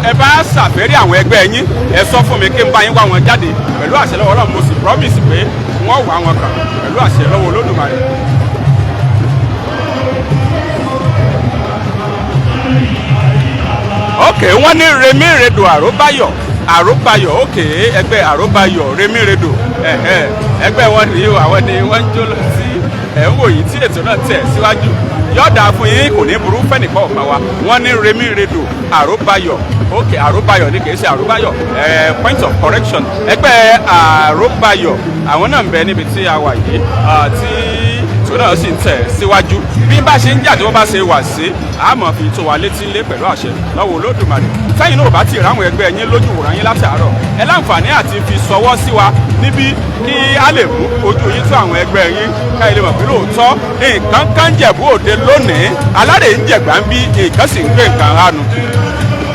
ẹ bá ṣàfẹ́rí àwọn ẹgbẹ́ yín, ẹ sọ fún mi kí n bá yín wá wọn jáde pẹ̀lú àṣẹ lọ́wọ́ Ọlọ́run. Mo sì promise pé wọ́n wá wọn kàn pẹ̀lú àṣẹ lọ́wọ́ Olódùmarè. Ok, wọ́n ní remiredo Àròbáyọ̀, Àròbáyọ̀. Ok, ẹgbẹ́ Àròbáyọ̀ remiredo, ẹgbẹ́ wọn nìyí o. Àwọn ni wọ́n ń jó lọ sí ẹ̀ ń wò yìí tí ètò náà tẹ̀ síwájú. Yọ̀ọ̀dà fún yín, kò ní burú fẹ́nìkan ọ̀kan wa. Wọ́n ní remi redo àróbayọ̀. Ok, àróbayọ̀ ni, kì í ṣe àróbayọ̀. Point of correction, ẹgbẹ́ àróbayọ̀ àwọn náà ń bẹ níbi tí a wà yìí, tí tó náà sì ń tẹ̀ síwájú. Bí n bá ṣe ń jà, tí wọ́n bá ṣe wà sí, àmọ́ fi tó wa létí lé pẹ̀lú àṣẹ lọ́wọ́ Olódùmarè. Sẹ́yìn náà ò bá ti ráwọn ẹgbẹ́ yín lójú wòrán yín láti àárọ̀, ẹ láǹfààní àti fi sọwọ́ sí wa níbí kí a lè mú ojú yín tó àwọn ẹgbẹ́ yín, ká ilé mọ̀ pé lóòótọ́ nǹkan kan ń Jẹ̀bú Òde lónìí. Alárè ń jẹ̀gbá ń bí nǹkan sì ń gbé nǹkan ránu.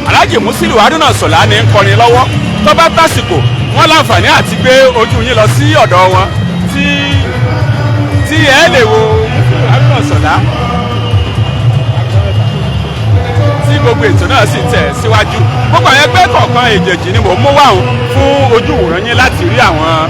Alhaji Musiliu Haruna Sọlá ní ń kọrin lọ́wọ́. Tó bá tásìkò, wọ́n láǹfààní àti gbé ojú yín lọ sí ọ̀dọ̀ wọn tí ẹ lè wo Musiliu Haruna Sọlá, tí gbogbo ètò náà sì tẹ̀ síwájú. Gbogbo àwọn ẹgbẹ́ kọ̀ọ̀kan èjèèjì ni mò ń mú wá òun fún ojú ìwòran yín láti rí àwọn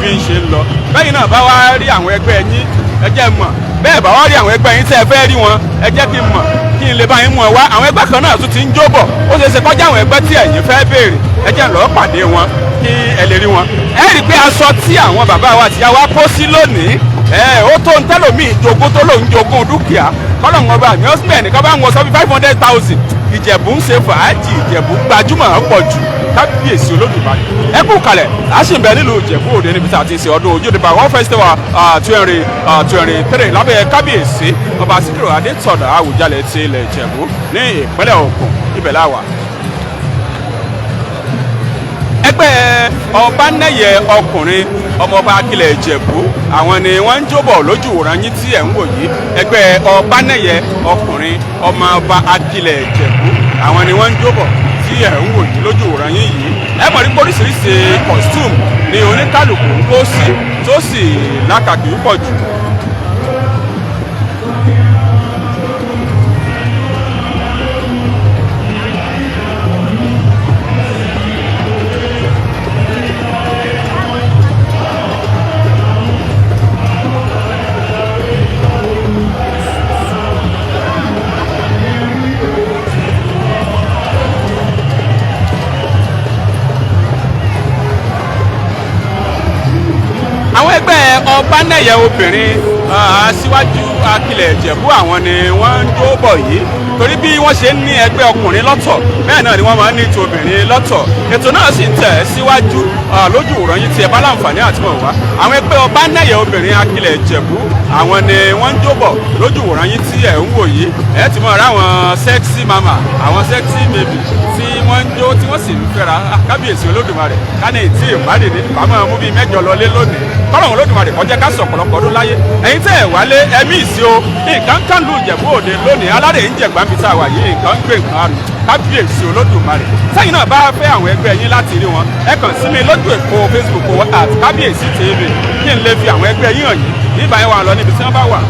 bí ń ṣe ń lọ. Bẹ́yìn náà bá wá rí àwọn ẹgbẹ́ yín, ẹ jẹ́ mọ̀. Bẹ́ẹ̀ bá wá rí àwọn ẹgbẹ́ yín tẹ́ ẹ fẹ́ rí wọn, ẹ jẹ́ kí n mọ̀, kí n lè bá yín mú ẹ wá. Àwọn ẹgbẹ́ kan náà tún ti ń jó bọ̀. Ó ṣeé ṣe kọjá àwọn ẹgbẹ́ tí ẹ̀yin fẹ́ béèrè. Ẹ jẹ́ n lọ pàdé wọn kí ẹ lè rí wọn. Ẹ rí i pé aṣọ tí àwọn bàbá wa àtìyá wa kó sí lónìí, ẹ ó tó ń tẹ́lòmíì jogún tó lòún jogún dúkìá. Kọ́lọ̀ ń ọba mi ọ́sùn nìkan bá ń wọ sọ bí 500,000. Ìjẹ̀bú ń ṣe fàájì, Ìjẹ̀bú gbajúmọ̀ pọ̀ jù. Kábíyèsí Olódùmarè, ẹ kú kalẹ̀. A sì ń bẹ nílùú Ìjẹ̀bú Òde níbi tí a ti ṣe ọdún Ojúde Ọba Festival 2023 lábẹ́ kábíyèsí Ọba Síkírù Adétọ̀nà Àwùjalẹ̀ ti ilẹ̀ Ìjẹ̀bú ní ìpínlẹ̀ Ògùn. Ibẹ̀ la wà. Ẹgbẹ́ Ọbanẹ́yẹ ọkùnrin ọmọọba Akilẹ̀ Ìjẹ̀bú, àwọn ni wọ́n ń jóbọ̀ lójú ìwòran yín tí ẹ̀ ń wò yìí. Ẹgbẹ́ Ọbanẹ́yẹ ọkùnrin ọmọọba Akilẹ̀ Ìjẹ̀bú, àwọn ni wọ́n ń jóbọ̀ tí ẹ̀ ń wò yìí lójú ìwòran yín yìí. Ẹ mọ̀ ní oríṣiríṣi costume ni oníkálukú ń kó sí, tó sì lákàkì púpọ̀ jù. Àwọn ẹgbẹ́ Ọbanẹ́yẹ obìnrin aṣíwájú Akilẹ̀ Ìjẹ̀bú, àwọn ni wọ́n ń jó bọ̀ yìí, torí bí wọ́n ṣe ń ní ẹgbẹ́ ọkùnrin lọ́tọ̀, bẹ́ẹ̀ náà ni wọ́n máa ń ní ti obìnrin lọ́tọ̀. Ètò náà sì ń tẹ̀ síwájú lójú ìwòran yín tí ẹ bá láǹfààní àti mọ̀ wá. Àwọn ẹgbẹ́ Ọbanẹ́yẹ obìnrin Akilẹ̀ Ìjẹ̀bú, àwọn ni wọ́n ń jó bọ̀ lójú ìwòran yín tí ẹ̀ ń wò yìí. Ẹ ti mọ̀ ráwọn sexy mama, àwọn sexy baby tí wọ́n ń jó, tí wọ́n sì ń fẹ́ra. Kábíyèsí Olódùmarè, ká ní tí ìbádìí ní bàmọ́ mú bíi 8 lọlé lónìí. Kọ́lọ́hún Olódùmarè kó jẹ́ ká sọ ọ̀pọ̀lọpọ̀ ọdún láyé. Ẹ̀yin tẹ́ ẹ̀ wálé, ẹ̀mí ìsí o. Nǹkan kan lù Ìjẹ̀bú Òde lónìí. Alárè ń jẹ̀gbá mi tá a wà yìí, nǹkan ń gbé nǹkan àrùn. Kábíyèsí Olódùmarè. Sẹ́yìn náà bá fẹ́ àwọn ẹgbẹ́ yín láti rí wọn, ẹ kàn sí mi lójú èkó Facebook @KábíyèsíTV kí n lè fi àwọn ẹgbẹ́ yín hàn yín nígbà yẹn wà lọ níbi tí wọ́n bá wà.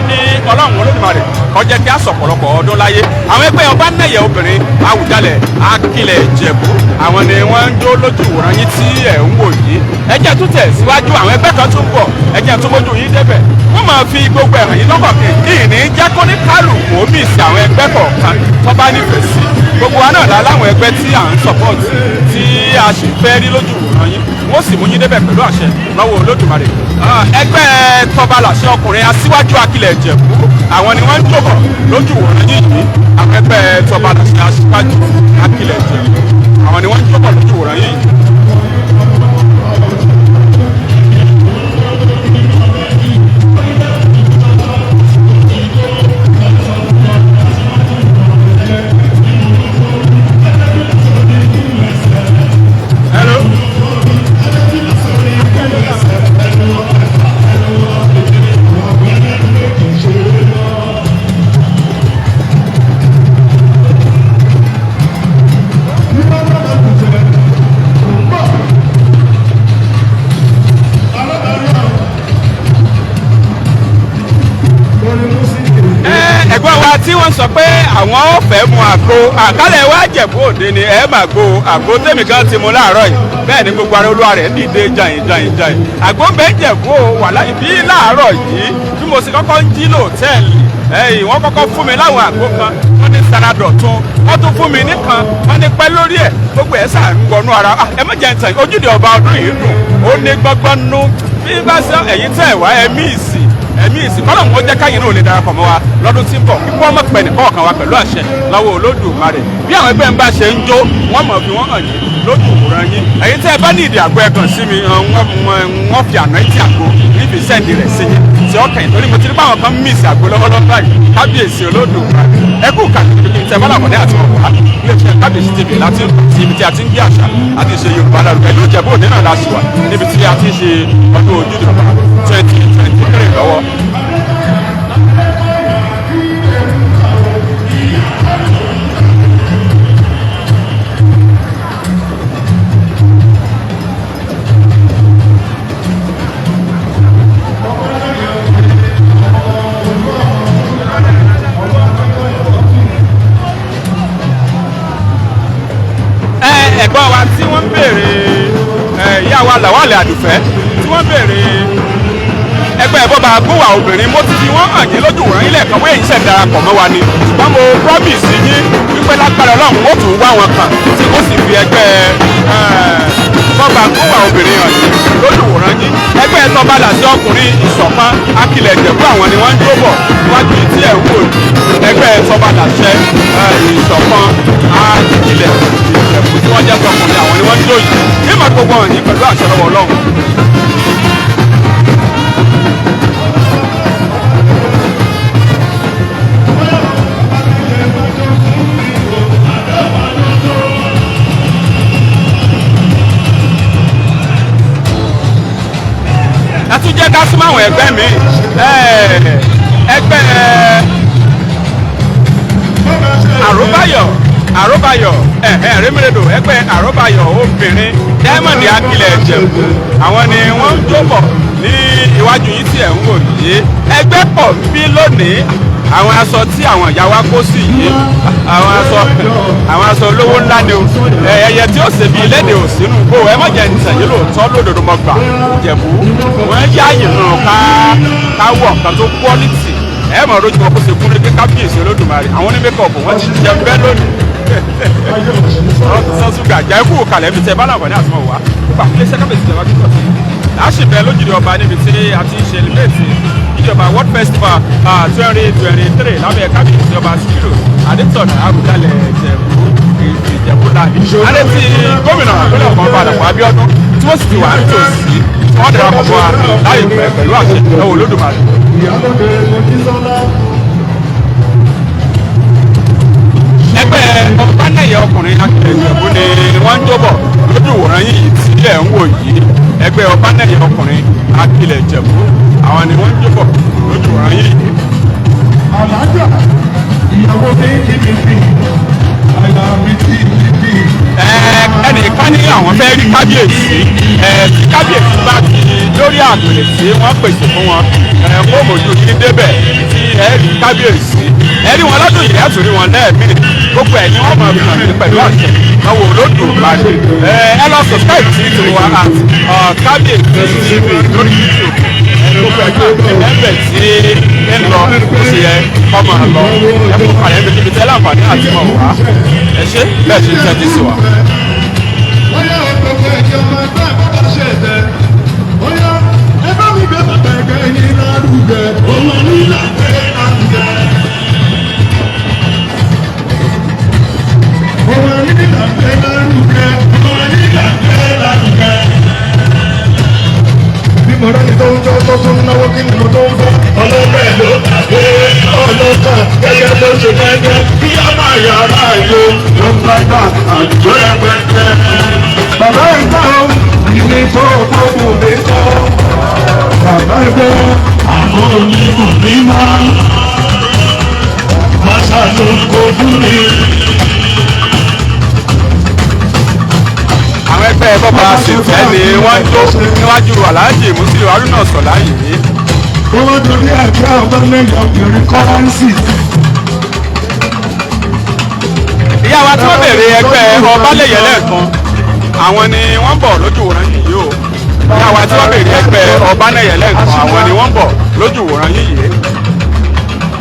Ní Ọlọ́run Olódùmarè kó jẹ́ kí a sọ̀pọ̀lọpọ̀ ọdún láyé. Àwọn ẹgbẹ́ Ọbanẹ́yẹ obìnrin Àwùjalẹ̀ Akilẹ̀ Ìjẹ̀bú, àwọn ni wọ́n ń jó lójú ìwòran yín tí ẹ̀ ń wò yìí. Ẹ jẹ́ tún tẹ̀ síwájú, àwọn ẹgbẹ́ kan tún bọ̀. Ẹ jẹ́ tún mójú yín débẹ̀. Wọ́n máa fi gbogbo ẹ̀hàn yín lọ́kàn kì í ní jẹ́ kó ní kálukú omi ìsìn àwọn ẹgbẹ́ kọ̀ọ̀kan tó bá nífẹ̀ẹ́ sí. Gbogbo wa náà la láwọn ẹgbẹ́ tí à ń support, tí a sì fẹ́ rí lójú ìwòran yín. Wọ́n sì mú yín débẹ̀ pẹ̀lú àṣẹ lọ́wọ́ Olódùmarè. Ẹgbẹ́ Tọbalàṣẹ ọkùnrin aṣíwájú Akilẹ̀ Ìjẹ̀bú, àwọn ni wọ́n ń jókòó lójú ìwòran yín yìí. Àwọn ẹgbẹ́ Tọbalàṣẹ aṣíwájú Akilẹ̀ Ìjẹ̀bú, àwọn ni wọ́n ń jókòó lójú ìwòran yín yìí. Hello. Ẹ̀gbọ́n wa tí wọ́n sọ pé àwọn ò fẹ́ mu àgbo àkálẹ̀ wa Jẹ̀bú Òde ni ẹ máa gbo àgbo tèmi kan ti mu láàárọ̀ yìí. Bẹ́ẹ̀ ni gbogbo ara olúwa rẹ̀ dìde jàyìn jàyìn jàyìn. Àgbo ń bẹ Jẹ̀bú o wà láyé bí láàárọ̀ yìí. Bí mo sì kọ́kọ́ ń jí lòtẹ́ẹ̀lì ẹ̀yìn, wọ́n kọ́kọ́ fún mi láwọn àgbo kan, wọ́n ní saradọ̀tun, wọ́n tún fún mi nìkan, wọ́n ní pẹ́ lórí ẹ̀. Gbogbo ẹ̀ sà ń wọnú ara. Ẹ má jẹ́ ntàn. Ojúde Ọba ọdún yìí dùn, ó ní gbọ́ngbọ́n nú. Bí bá sọ ẹ̀yin tẹ̀ wá, ẹ̀mí ìsìn Ẹ̀mí ìsìn kọ́lọ̀ ń jẹ́ káyìn náà ò lè darapọ̀ mọ́ wa lọ́dún tí ń bọ̀, kíkọ́ ọmọ pẹ̀ nìkọ̀ọ̀kan wa pẹ̀lú àṣẹ lọ́wọ́ Olódùmarè. Bí àwọn ẹgbẹ́ ń bá ṣe ń jó, wọ́n mọ̀ fi wọ́n hàn yín lójú ìwòran yín. Ẹ̀yin tẹ́ ẹ bá ní ìdí àgbo, ẹ kàn sí mi, wọ́n fi àná tí àgbo níbi send rẹ̀ sí yín tí ọkàn yìí, torí mo ti rí báwọn kan miss àgbo lọ́wọ́lọ́wọ́ báyìí. Kábíyèsí Olódùmarè, ẹ kú kàkiri tẹ bá làkọ̀dé àti wọn wá iléeṣẹ́ Kábíyèsí TV láti ti ibi tí a ti ń gbé àṣà àti ìṣe Yorùbá lárugẹ. Ìlú Ìjẹ̀bú Òde náà la sì wà níbi tí a ti ń ṣe ọdún Ojúde Ọba 2023 lọ́wọ́. Ẹ̀gbọ́n wa tí wọ́n ń béèrè, ìyá wa Làwálẹ̀ Àdùfẹ́ tí wọ́n ń béèrè ẹgbẹ́ bọ́ba gúnwà obìnrin, mo ti fi wọ́n hàn yín lójú wòrán ilé ẹ̀kan wéyìí ṣẹ̀ darapọ̀ mọ́ wa ni, ṣùgbọ́n mo promise yín wípé lágbára Ọlọ́run ó tún wá wọn kàn tí ó sì fi ẹgbẹ́ bọ́ba gúnwà obìnrin hàn yín lójú wòrán yín. Ẹgbẹ́ tọ́ba làṣẹ ọkùnrin Ìṣọ̀kan Akilẹ̀ Ìjẹ̀bú, àwọn ni wọ́n ń dúró bọ̀ níwájú tí ẹ̀ ń wò yìí. Ẹgbẹ́ tọ́ba làṣẹ Ìṣọ̀kan Akilẹ̀ Ìjẹ̀bú tí wọ́n jẹ́ tọkùnrin, àwọn ni wọ́n ń dúró yìí nígbà gbogbo hàn yín pẹ̀lú àṣẹ lọ́wọ́ Ọlọ́run. Ẹ tún jẹ́ ká súnmọ́ àwọn ẹgbẹ́ mi, ẹgbẹ́ Àròbáyọ̀, Àròbáyọ̀ Rémìrèdò, ẹgbẹ́ Àròbáyọ̀ obìnrin Diamond Akilẹ̀ Ìjẹ̀bú, àwọn ni wọ́n ń jóbọ̀ ní iwájú yìí tí ẹ̀ ń wò yìí. Ẹgbẹ́ pọ̀ bí lónìí. Àwọn aṣọ tí àwọn ìyá wa kó sí yìí, àwọn aṣọ olówó ńlá ni o. Ẹyẹ tí ó ṣe bí léde òsínú kó ẹ má jẹ nìsẹ̀yìn lóòótọ́ lódodo mọ́ gbà. Ìjẹ̀bú wọ́n yáàyè náà ká wọ̀ nǹkan tó quality. Ẹ mọ̀ lójú wọn kó ṣe kúrẹ́ pé kábíyèsí Olódùmarè. Àwọn oní makeup wọ́n ti jẹ bẹ́ẹ̀ lónìí, sọ́sùgà jẹ́ kú kalẹ̀ fi tẹ bá láǹfààní àti mọ̀ wá nípa iléeṣẹ́ kábíyèsí tẹ̀wá kíkọ̀ sí láṣìbẹ̀ lójúde ọba níbi tí a ti ń ṣe celebrate ìjọba World Festival 2023 lábẹ́ kábíyèsí ọba Síkírù Adétọ̀nà Àwùjalẹ̀ Ìjẹ̀bú, Ìjẹ̀bú láàbí. Adé ti gómìnà ìpínlẹ̀ Ọ̀gbọ́n Dàpọ̀ Abíọ́dún tí wọ́n sì ti wà nítòsí tí wọ́n darapọ̀ mọ́ wa láìpẹ́ pẹ̀lú àṣẹ ìnáwó Olódùmarè. Ìyálóde Mojísọ́lá. Ẹgbẹ́ Ọ̀pánẹ̀yẹ ọkùnrin Akilẹ̀ Ìjẹ̀bú ni wọ́n ń jóbọ̀ lójú ìwòran yìí tí ẹ̀ ń wò yìí. Ẹgbẹ́ Ọ̀pánẹ̀yẹ ọkùnrin Akilẹ̀ Ìjẹ̀bú, àwọn ni wọ́n ń jóbọ̀ lójú ìwòran yìí. Àlájà ìyàwó mi kí mi fi àyà mi tí mi fi. Ẹnìkan ní àwọn fẹ́ rí kábíyèsí. Tí kábíyèsí bá ti lórí àpèrè tí wọ́n pèsè fún wọn, kó mojú yín débẹ̀ tí ẹ rí kábíyèsí. Ẹ rí wọn lọ́dún yìí, ẹ tún rí wọn lẹ́ẹ̀mí. Gbogbo ẹ̀ ni wọ́n máa fi hàn ní pẹ̀lú àṣẹ lọ́wọ́ Olódùmarè. Ẹ lọ subscribe sí tiwa at Kábíyèsí TV lórí YouTube. Gbogbo ẹ̀ ẹ̀bẹ̀ tí ń lọ bó ṣe yẹ kọ́ máa lọ. Ẹ kó kalẹ̀ níbi kíbi tẹ́ láǹfààní àti mọ̀ wá. Ẹ ṣé bẹ́ẹ̀ ṣe ń tẹ́tí sí wa. Bóyá ọ̀pọ̀lọpọ̀ ẹ̀jẹ̀ ọmọ ẹgbẹ́ bàbá ṣe ẹ̀tẹ̀. Bóyá ẹ bá mi gbé bàbá ẹgbẹ́ yín lárugẹ. Òun ní làgbé lárugẹ. Òun ní làgbé lárugẹ. Òun ní làgbé lárugẹ. Bí mo rẹ́ni tó ń jọ́ tó tún náwó, kí ni mo tó ń fẹ́? Ọlọ́pẹ́ ló gbàgbé ọlọ́kàn gẹ́gẹ́ bó ṣe gẹ́gẹ́ kí á máa yàrá ìlú ló ń bá gbà àdúgbò rẹpẹtẹ. Bàbá ìgbà ìwé tó gbógun mi kọ́. Bàbá ìgbà àwọn onímọ̀ mímọ́. Màṣá ló ń kó fún mi. Àwọn ẹgbẹ́ bọ́ba ṣètẹ́ ni wọ́n jó níwájú Alhaji Musiliu Haruna Sọ̀lá yìí. Ó wá torí ẹgbẹ́ ọgbọ́n lẹ́yìn obìnrin currency. Ìyá wa tí wọ́n béèrè ẹgbẹ́ Ọbalẹ̀yẹ lẹ́ẹ̀kan, àwọn ni wọ́n bọ̀ lójú wòran yìí o. Ìyá wa tí wọ́n béèrè ẹgbẹ́ Ọbalẹ̀yẹ lẹ́ẹ̀kan, àwọn ni wọ́n bọ̀ lójú wòran yìí.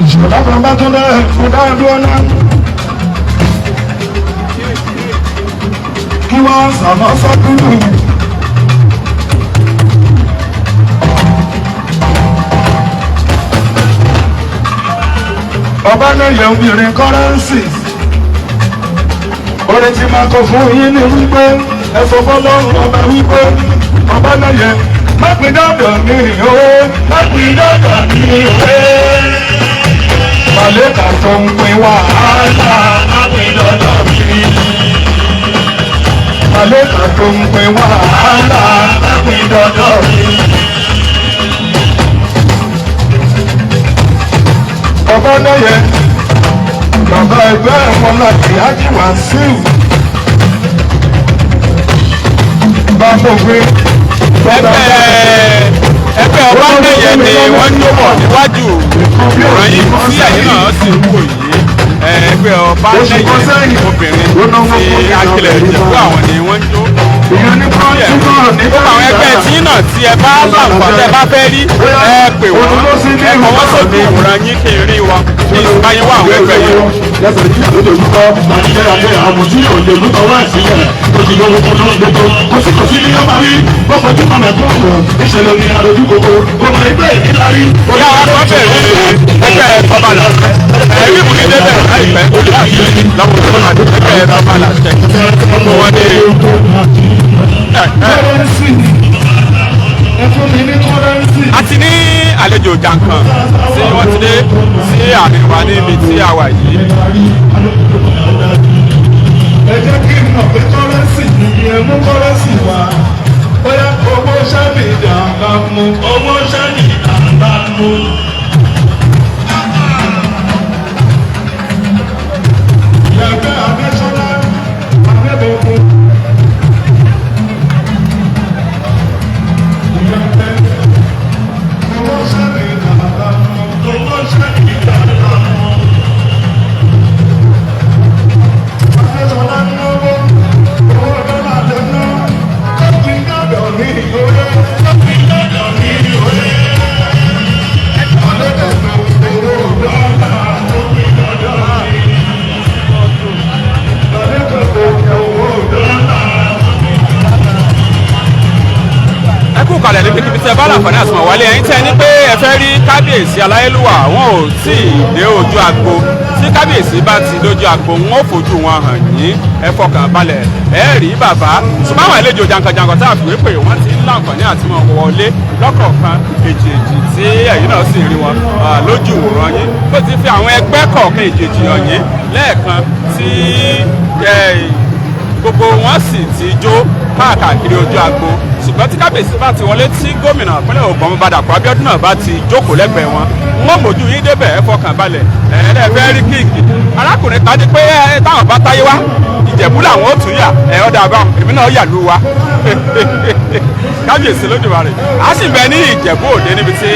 Ìṣọ̀lá kan bá tún lẹ́ fún dáadọ́ náà. Kí wọ́n sàmọ́ sọ́kúrú. Ọba náà yẹ obìnrin currency. Orin tí máa kọ fún yín ni wípé ẹ sọ fọlọ́run ọba wípé ọba náà yẹ má pín dọ́dọ̀ mi òwe, má pín dọ́dọ̀ mi òwe. Màlẹ́kà tó ń pín wàhálà, má pín dọ́dọ̀ mi. Màlẹ́kà tó ń pín wàhálà, má pín dọ́dọ̀ mi. Ọba náà yẹ bàbá ẹgbẹ́ wọn láti Hájì Wàsíù. Bàbá òwe. Ẹgbẹ́ Ọbánáyẹ ni wọ́n ń bọ̀ níwájú ìran yìí tí ẹ̀yin náà sì ń wò yìí. Ẹgbẹ́ Ọbánáyẹ obìnrin ti Akilẹ̀ Ìjẹ̀bú, àwọn ni wọ́n ń jó. Ìyẹn ní pọ́ńtù ní Gbogbo àwọn ẹgbẹ́ tí náà tí ẹ bá láǹfààní ẹ bá fẹ́ rí, ẹ pè wọ́n, ẹ kọ́ wọ́n sójú ìwòran yín kí n rí wọn, kí n bá yín wá àwọn ẹgbẹ́ yìí. Lẹ́sẹ̀ yìí ló lè wúkọ́ nàìjíríà jẹ́ àmùtí ò lè wúkọ́ wá sílẹ̀ tó ti lówó kó ló gbogbo kó sì kò sí ní ọmọ rí bọ́pọ̀ tí mọ̀mẹ́ kó wọ̀ níṣẹ́ ló ní arojú gbogbo kó mọ ẹgbẹ́ ìdílárí. Ìyá wa kan bẹ̀rẹ̀ ẹgbẹ́ Ọbalà ẹ̀rí ìbùkún débẹ̀ láìpẹ́ lọ́wọ́ tó máa ẹgbẹ́ Ọbalà tẹ̀ wọ́n ní. Currency, ẹ fún mi ní currency. A ti ní àlejò jàǹkàn tí wọ́n ti dé sí àárín wa níbi tí a wà yìí. Ẹ jẹ́ kí n mọ̀ pé currency ni ẹ mú currency wá. Bóyá owó ṣáàbì dàgbà mú, owó ṣáàbì dàgbà mú. Ìyàgbẹ́ Adéṣọlá Adébọ̀kún. Ìyàgbẹ́ owó ṣáàbì dàgbà mú, owó ṣáàbì dàgbà mú. Adéṣọlá náwó, owó dọ́là ló ná. Kọ́pì dọ́dọ̀ mi òye, kọ́pì dọ́dọ̀ mi òye. Ọlọ́dọ̀dọ̀ owó dọ́là, kọ́pì dọ́dọ̀ mi. Ọlọ́dọ̀dọ̀ owó dọ́là. Ẹ kú kalẹ̀ níbi kíbi tí ẹ bá láǹfààní àti mọ̀ wálé. Ẹ̀yin tí ẹ ní pé ẹ fẹ́ rí kábíyèsí aláyélúwà, wọn ò tí ì dé ojú agbo. Tí kábíyèsí bá ti dójú agbo, wọn ò fojú wọn hàn yín. Ẹ fọkàn balẹ̀, ẹ rí bàbá. Ṣùgbọ́n àwọn àlejò jankan-jankan tá a fìwé pè, wọ́n ti ń láǹfààní àti mọ̀ wọlé lọ́kọ̀ọ̀kan èjèèjì tí ẹ̀yin náà sì rí wọn lójú ìwòran yín, bó ti fi àwọn ẹgbẹ́ kọ̀ọ̀kan èjèèjì hàn yín lẹ́ẹ̀kan tí gbogbo wọn sì ti jó káàkiri ojú agbo. Ṣùgbọ́n tí kábíyèsí bá ti wọlé, tí gómìnà ìpínlẹ̀ Ògùn bá Dàpọ̀ Abíọ́dún náà bá ti jókòó lẹ́gbẹ̀ẹ́ wọn, wọ́n mójú yín débẹ̀. Ẹ fọkàn balẹ̀. Ẹ ẹ fẹ́ rí kíìkì arákùnrin kan ní pé ẹ táwọn bá táyé wá, Ìjẹ̀bú làwọn ó tún yà. Ẹ ọ̀dà àbá èmi náà yà lù wá kábíyèsí lójúmọ́ rẹ̀. A sì bẹ ní Ìjẹ̀bú Òde níbi tí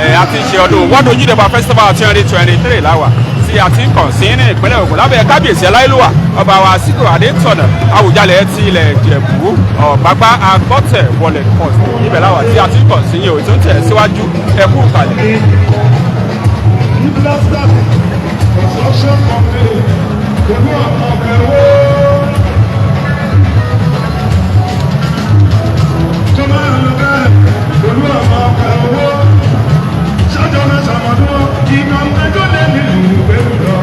ẹ a ti ń ṣe ọdún World Ojúde Ọba Festival 2023 láwà tí a ti ń kàn sí ní ìpínlẹ̀ Ògùn lábẹ́ kábíyèsí aláìlúwà ọba wa Síkírù Adétọ̀nà, Àwùjalẹ̀ ti ilẹ̀ Ìjẹ̀bú, Ọ̀gbágbá Agbọ́tẹ̀ wọlé first. Ibẹ̀ láwà tí a ti ń kàn sí yìí ò tó ń tẹ̀ síwájú. Ẹ kú kalẹ̀. Construction company, pẹ̀lú ọmọ ọ̀bẹ wo. Tó máa ń lọ bẹ́ẹ̀ pẹ̀lú ọmọ ọ̀bẹ wo. Ṣájọ́ náà ṣàmọ̀dún, ìgbà ẹjọ́ lé nílùú pẹ̀lú lọ.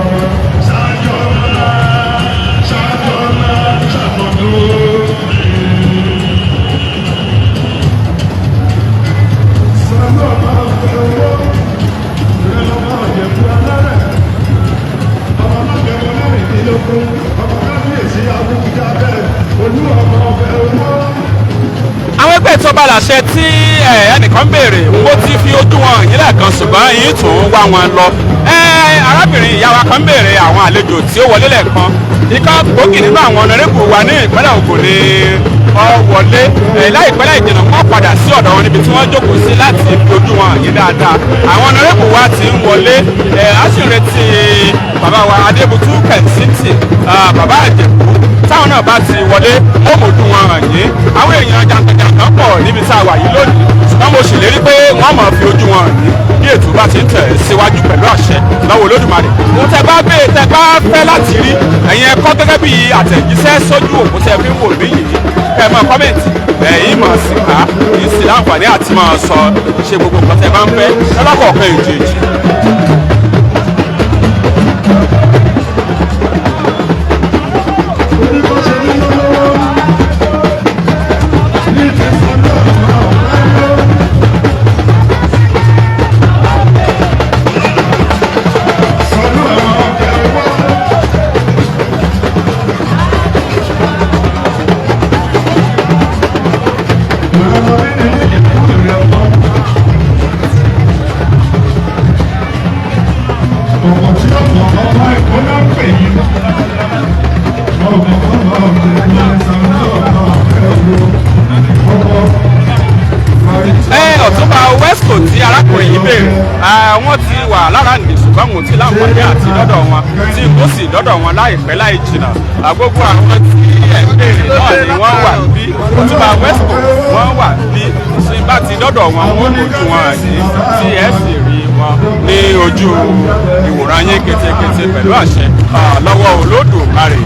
Ṣájọ́ náà, ṣájọ́ náà ṣàmọ̀dún. Sàmú ọmọ ọ̀bẹ wo. Ìrẹ́lọ́mọ ọ̀jẹ̀kú alárẹ̀, ọmọ májẹ̀mọ́ mẹ́rìndínlógún, ọmọ kábíyèsí abúkíjà bẹ́ẹ̀, olú ọmọ ọbẹ̀ owó. Àwọn ẹgbẹ́ tó bá láṣẹ tí ẹnìkan béèrè, mo ti fi ojú wọn hàn yín lẹ́ẹ̀kan, ṣùgbọ́n yín tún wá wọn lọ. Arábìnrin ìyá wa kan béèrè àwọn àlejò tí ó wọlé lẹ́ẹ̀kan. Ìkan gbòógì nínú àwọn honourable wa ní ìpínlẹ̀ Ògùn ni ọ wọlé. Láìpẹ́ láì jìnnà, wọ́n padà sí ọ̀dọ̀ wọn níbi tí wọ́n jókòó sí láti fi ojú wọn hàn yín dáadáa. Àwọn honourable wa ti ń wọlé. A sì ń retí bàbá wa Adébútú Kẹ̀sìntì, bàbá Àjẹ̀bú. Táwọn náà bá ti wọlé, ó mọ̀jú wọn hàn yín. Àwọn èèyàn jàǹkànjàǹkàn pọ̀ níbi tá a wà yìí lónìí, ṣùgbọ́n mo ṣèlérí pé wọ́n máa fi ojú wọn hàn yín bí ètò bá ti ń tẹ̀ síwájú pẹ̀lú àṣẹ lọ́wọ́ Olódùmarè. Ohun tẹ bá bẹ́ẹ̀ tẹ bá fẹ́ láti rí, ẹ̀yin ẹ kọ gẹ́gẹ́ bí àtẹ̀jíṣẹ́ sójú òkú tẹ fi ń wò mí yìí, kẹ́ ẹ máa comment, ẹ̀yin mọ̀ sí ká kì í sì láǹfààní àti máa sọ ṣe gbogbo nǹkan tẹ bá ń fẹ́ lọ́lọ́kọ̀ọ̀kan èjèèjì. béèrè. Wọ́n ti wà lára nìyí, ṣùgbọ́n mo ti láǹfààní àti dọ́dọ̀ wọn, tí kò sì dọ́dọ̀ wọn láìpẹ́ láì jìnnà. Gbogbo àwọn tí ẹ̀ ń béèrè náà ni wọ́n wà níbí. Ọ̀túnba Wesco, wọ́n wà níbí. Tí bá ti dọ́dọ̀ wọn, wọ́n kojú wọn yìí tí ẹ sì rí wọn ní ojú ìwòran yín ketekete pẹ̀lú àṣẹ lọ́wọ́ Olódùmarè.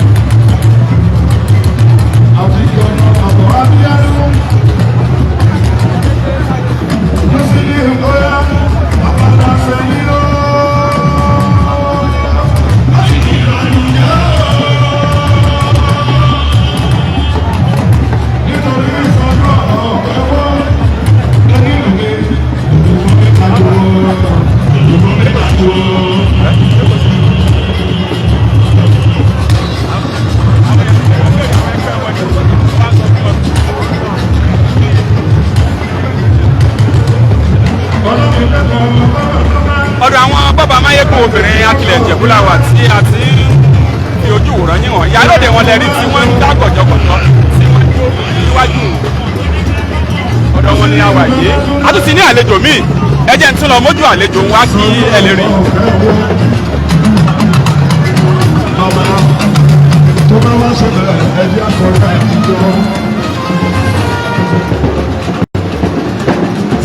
Ọ̀dọ̀ àwọn bàbá máyégún obìnrin Akilẹ̀ Ìjẹ̀bú la wà tí a ti ń fi ojú wòran yín wọ̀n. Ìyálòde wọn lẹ́rí tí wọ́n ń dá gọ̀jọ̀gọ̀jọ̀ tí wọ́n dúró níwájú. Ọ̀dọ̀ wọn ni a wà yìí. A tún ti ní àlejò míì. Ẹ jẹ́ n tún lọ mójú àlejò wá kí ẹ lè rí. Tó bá wá ṣẹlẹ̀, ẹjẹ́ àkọ́rẹ́ àtijọ́.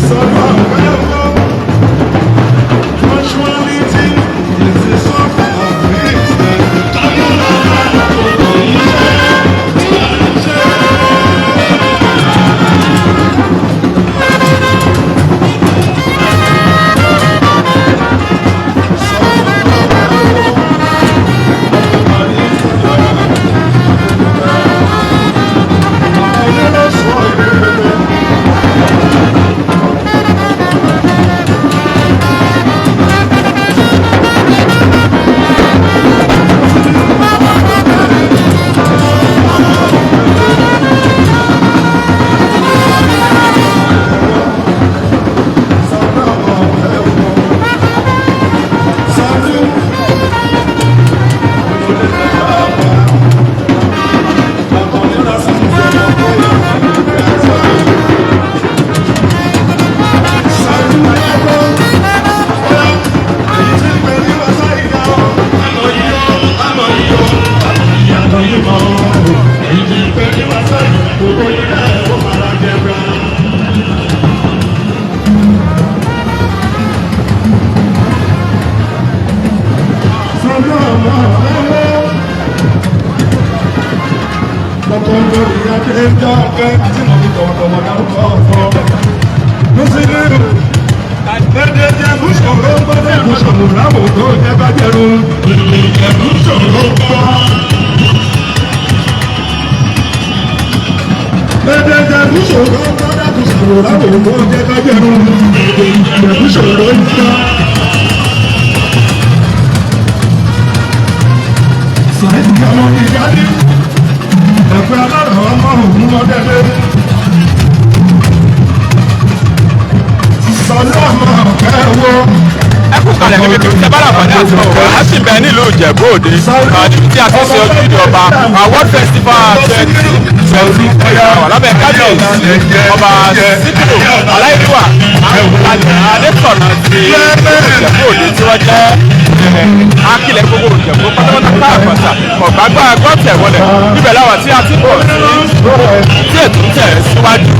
Sọ̀rọ̀ àpẹẹrẹ punctuality is the source of peace. Ẹ̀fẹ́ aláràá ọmọ òun lọ́dẹ́dẹ́. Sọlọ́mọ kẹwọ́. Ẹ kú kalẹ̀ níbi tí tẹ bá láǹfààní àti ọ̀rọ̀ a sì bẹ nílùú Ìjẹ̀bú Òde, níbi tí a ti ṣe ojúde ọba World Festival 2023 wà lábẹ́ kábíyèsí Ọba Síkírù Aláìlúwà Adésọ̀nà ti Ìjẹ̀bú Òde, tí wọ́n jẹ́ akílẹ̀ gbogbo Ìjẹ̀bú pátápátá káàkọ́tà ọ̀gbágbá gbọ́tẹ̀ wọlé. Ibẹ̀ láwà tí a ti bọ̀ sí tí ètò ń tẹ̀ síwájú.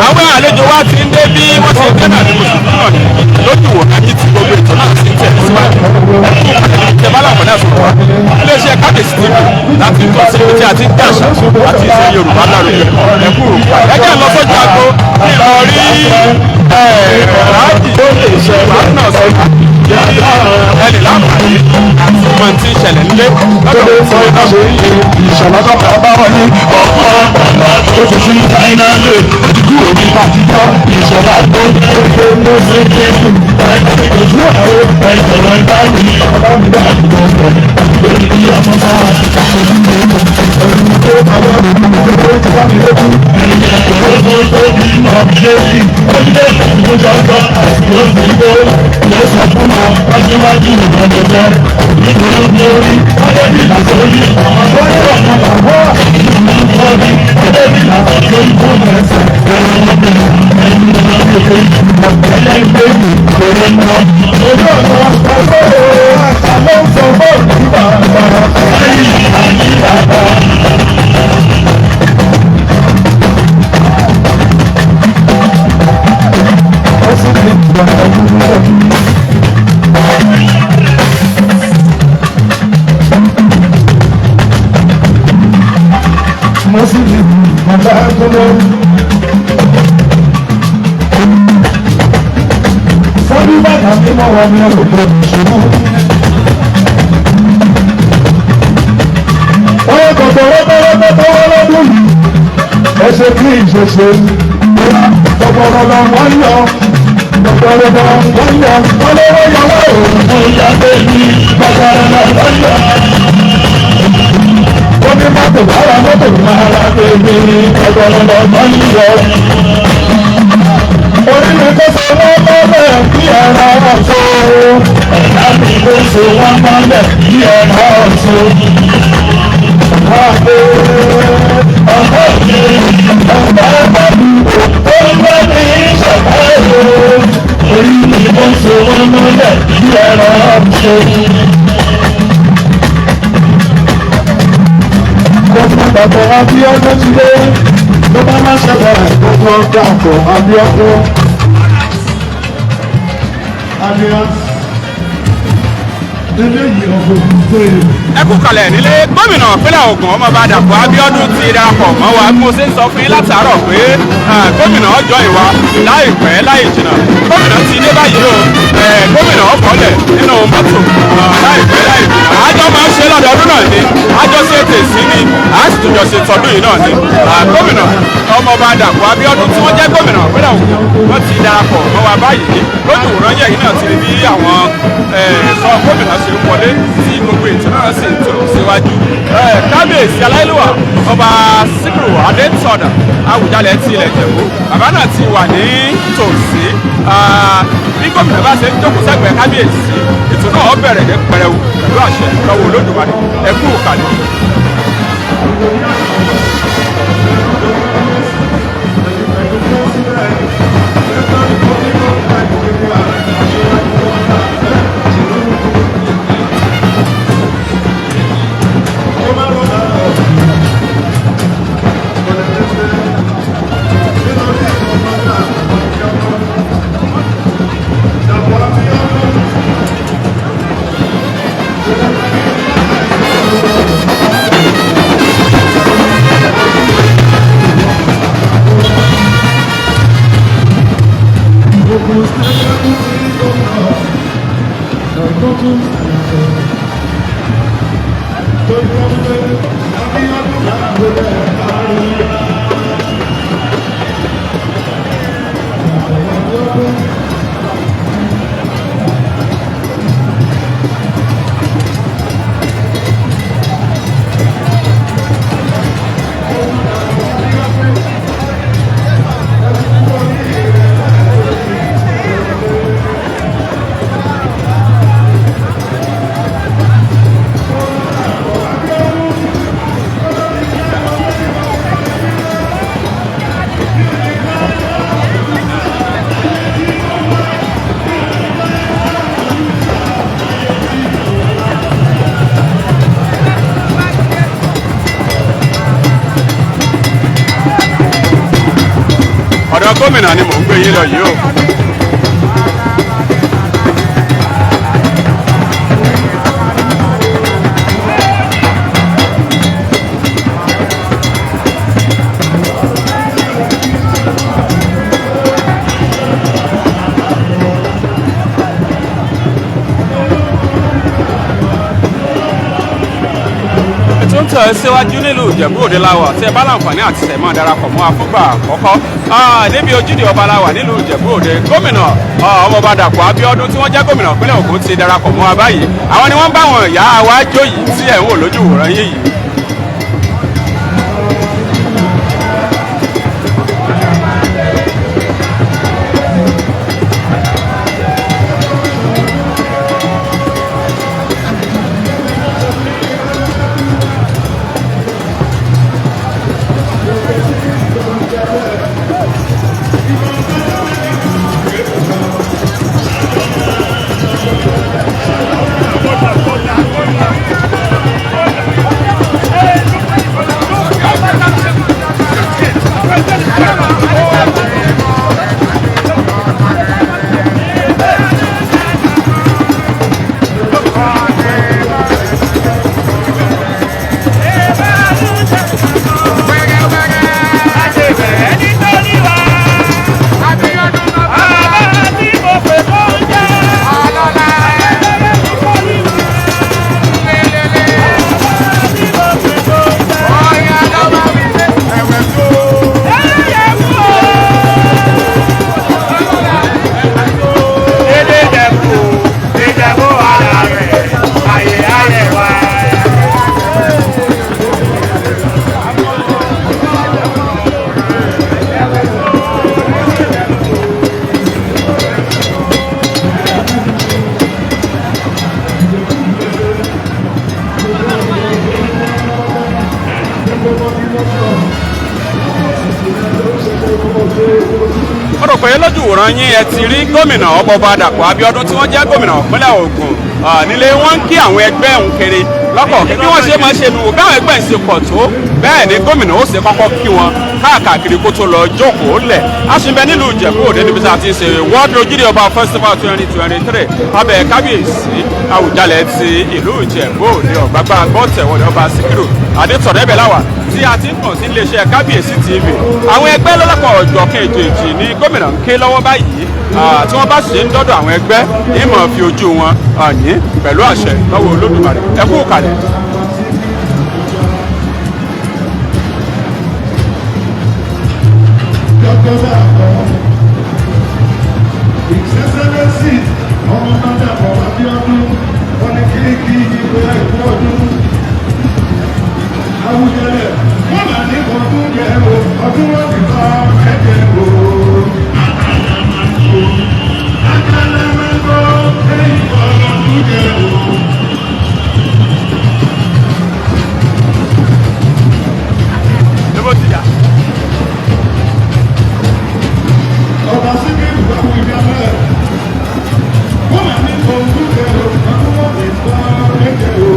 Àwọn àlejò wa ti ń dé. Bí wọ́n ṣe dé náà ní mùsùlùmí náà ní lójú wò náà tí gbogbo ètò náà ti ń tẹ̀ síwájú. Ìjọba láǹfààní àsopọ̀ wa iléeṣẹ́ Kábíyèsí TV láti tọ́ sí ibi tí a ti ń dàṣà àti ìṣe Yorùbá lárugẹ. Ẹ̀kú ẹ̀jẹ̀ lọ sójú àgbo kí lọ rí ẹ̀ẹ́dì náà sọ ẹnì láǹfààní àti mọ̀ tí ń ṣẹlẹ̀ nílé lọ́dọ̀ tí ó náà. Ìṣọ̀lá tó bá bá wọn ní ọ̀pọ̀ tó ti sí China lè ojú òbí àtijọ́ ìṣọ̀lá tó tó tó ṣe é ṣe ojú àwọn ẹ̀sọ̀rọ̀ ìbáwí ọ̀bá mi bá àdúgbò ọ̀pọ̀ lórí bí ọmọ bá ẹni tó àwọn olùdókòwò tó ti wá mi lójú ẹni tó tó tó bí ọ̀ṣẹ́ sí ọ̀ṣẹ́ ìgbójọ́jọ́ àti òṣèlú ló sọ fún wọn wájúwájú ìgbàlódé nítorí lórí ọjọ́ ìgbàlódé àwọn tó ń bọ̀ Ẹ kú kalẹ̀ nílé. Gómìnà ìpínlẹ̀ Ògùn, Ọmọọba Dàpọ̀ Abíọ́dún, ti darapọ̀ mọ́ wa. Bí mo ṣe ń sọ fún yín látàárọ̀ pé gómìnà ọjọ́ ìwà láìpẹ́ láì jìnnà, gómìnà ti dé báyìí o. Gómìnà ọkọ̀ọ́lẹ̀ nínú mọ́tò láìpẹ́ láì jìnnà. Àjọ máa ń ṣe lọ́dọọdún náà ni, àjọ ṣe tèsí ni, a sì tún jọ ṣe tọdún yìí náà ni. Gómìnà Ọmọọba Dàpọ̀ Abíọ́dún, tí wọ́n jẹ́ gómìnà ìpínlẹ̀ Ògùn, wọ́n ti darapọ̀ mọ́ wa báyìí. Lójú ìwòran yẹ̀ yìí náà ti rí bí àwọn sọ gómìnà ṣe ń wọlé, tí gbogbo ètò náà sì ń tò síwájú. Kábíyèsí aláìlúwà, Ọba Síkírù Adétọ̀nà, Àwùjalẹ̀ ti ilẹ̀ Ìjẹ̀bú, bàbá náà ti wà ní tòsí. Bí gómìnà bá ṣe ń jókòó sẹ́gbẹ̀ẹ́ kábíyèsí, ètò náà bẹ̀rẹ̀ ní pẹrẹwu pẹ̀lú àṣẹ lọ́wọ́ Olódùmarè. Ẹ kú ìkàlẹ̀. Ọ̀dọ̀ gómìnà ni mò ń gbé yín lọ yìí o. Ètò ń tẹ̀ síwájú nílùú Ìjẹ̀bú Òde láwà. Tí ẹ bá láǹfààní àti sẹ̀mọ́ darapọ̀ mọ́ afúgbà àkọ́kọ́ níbi ojúde ọba láwà nílùú Ìjẹ̀bú Òde. Gómìnà Ọmọọba Dàpọ̀ Abíọ́dún, tí wọ́n jẹ́ gómìnà ìpínlẹ̀ Ògùn, ti darapọ̀ mọ́ wa báyìí. Àwọn ni wọ́n ń bá wọn ìyá wa jó yìí tí ẹ̀ ń wò lójú wòran yìí. Lójúwòrán yín, ẹ ti rí gómìnà Ọmọọba Dàpọ̀ Abíọ́dún tí wọ́n jẹ́ gómìnà ìpínlẹ̀ Ògùn nílé. Wọ́n ń kí àwọn ẹgbẹ́ òun kiri lọ́kọ̀ bí wọ́n ṣe máa ṣe nù. Báwọn ẹgbẹ́ ń ṣe pọ̀ tó, bẹ́ẹ̀ ni gómìnà ó ṣe kọ́kọ́ kí wọn káàkiri kó tó lọ jókòó lẹ̀. A sì ń bẹ nílùú Ìjẹ̀bú Òde níbi tí a ti ń ṣe World Ojúde Ọba Festival 2023 abẹ́ Kábíyèsí Àwùjalẹ̀ ti ìlú Ìjẹ̀bú Òde, Ọ̀gbágbá Gbọ́tẹ̀wọ̀lẹ̀, Ọba Síkírù Adétọ̀nà. Ẹ̀bẹ̀ láwà tí a ti ń kàn sí iléeṣẹ́ Kábíyèsí TV. Àwọn ẹgbẹ́ lọ́lọ́pọ̀ ọ̀jọ̀kan èjèèjì ní gómìnà ń ké lọ́wọ́ báyìí. Tí wọ́n bá sì ń dọ́dọ̀ àwọn ẹgbẹ́, ìmọ̀ fi ojú wọn hàn yín pẹ̀lú àṣẹ lọ́wọ́ Olódùmarè. Ẹ kú kalẹ̀. Dr. Dàpọ̀, His Excellency, Ọmọọba Dàpọ̀ Abíọ́dún, wọ́n ní kí ìwé ẹ̀kú ọdún. Àwùjalẹ̀, wọ́n mà ní ọdún yẹ o, ọdún wọn ti kọ́ ẹ̀jẹ̀ o. Àkàlàmàgbò, èyí ọdún yẹ o. Níbo ti yà? Ọba Síkírù Àwùjalẹ̀, wọ́n mà ní ọdún yẹ o, ọdún wọn ti kọ́ ẹ̀jẹ̀ o.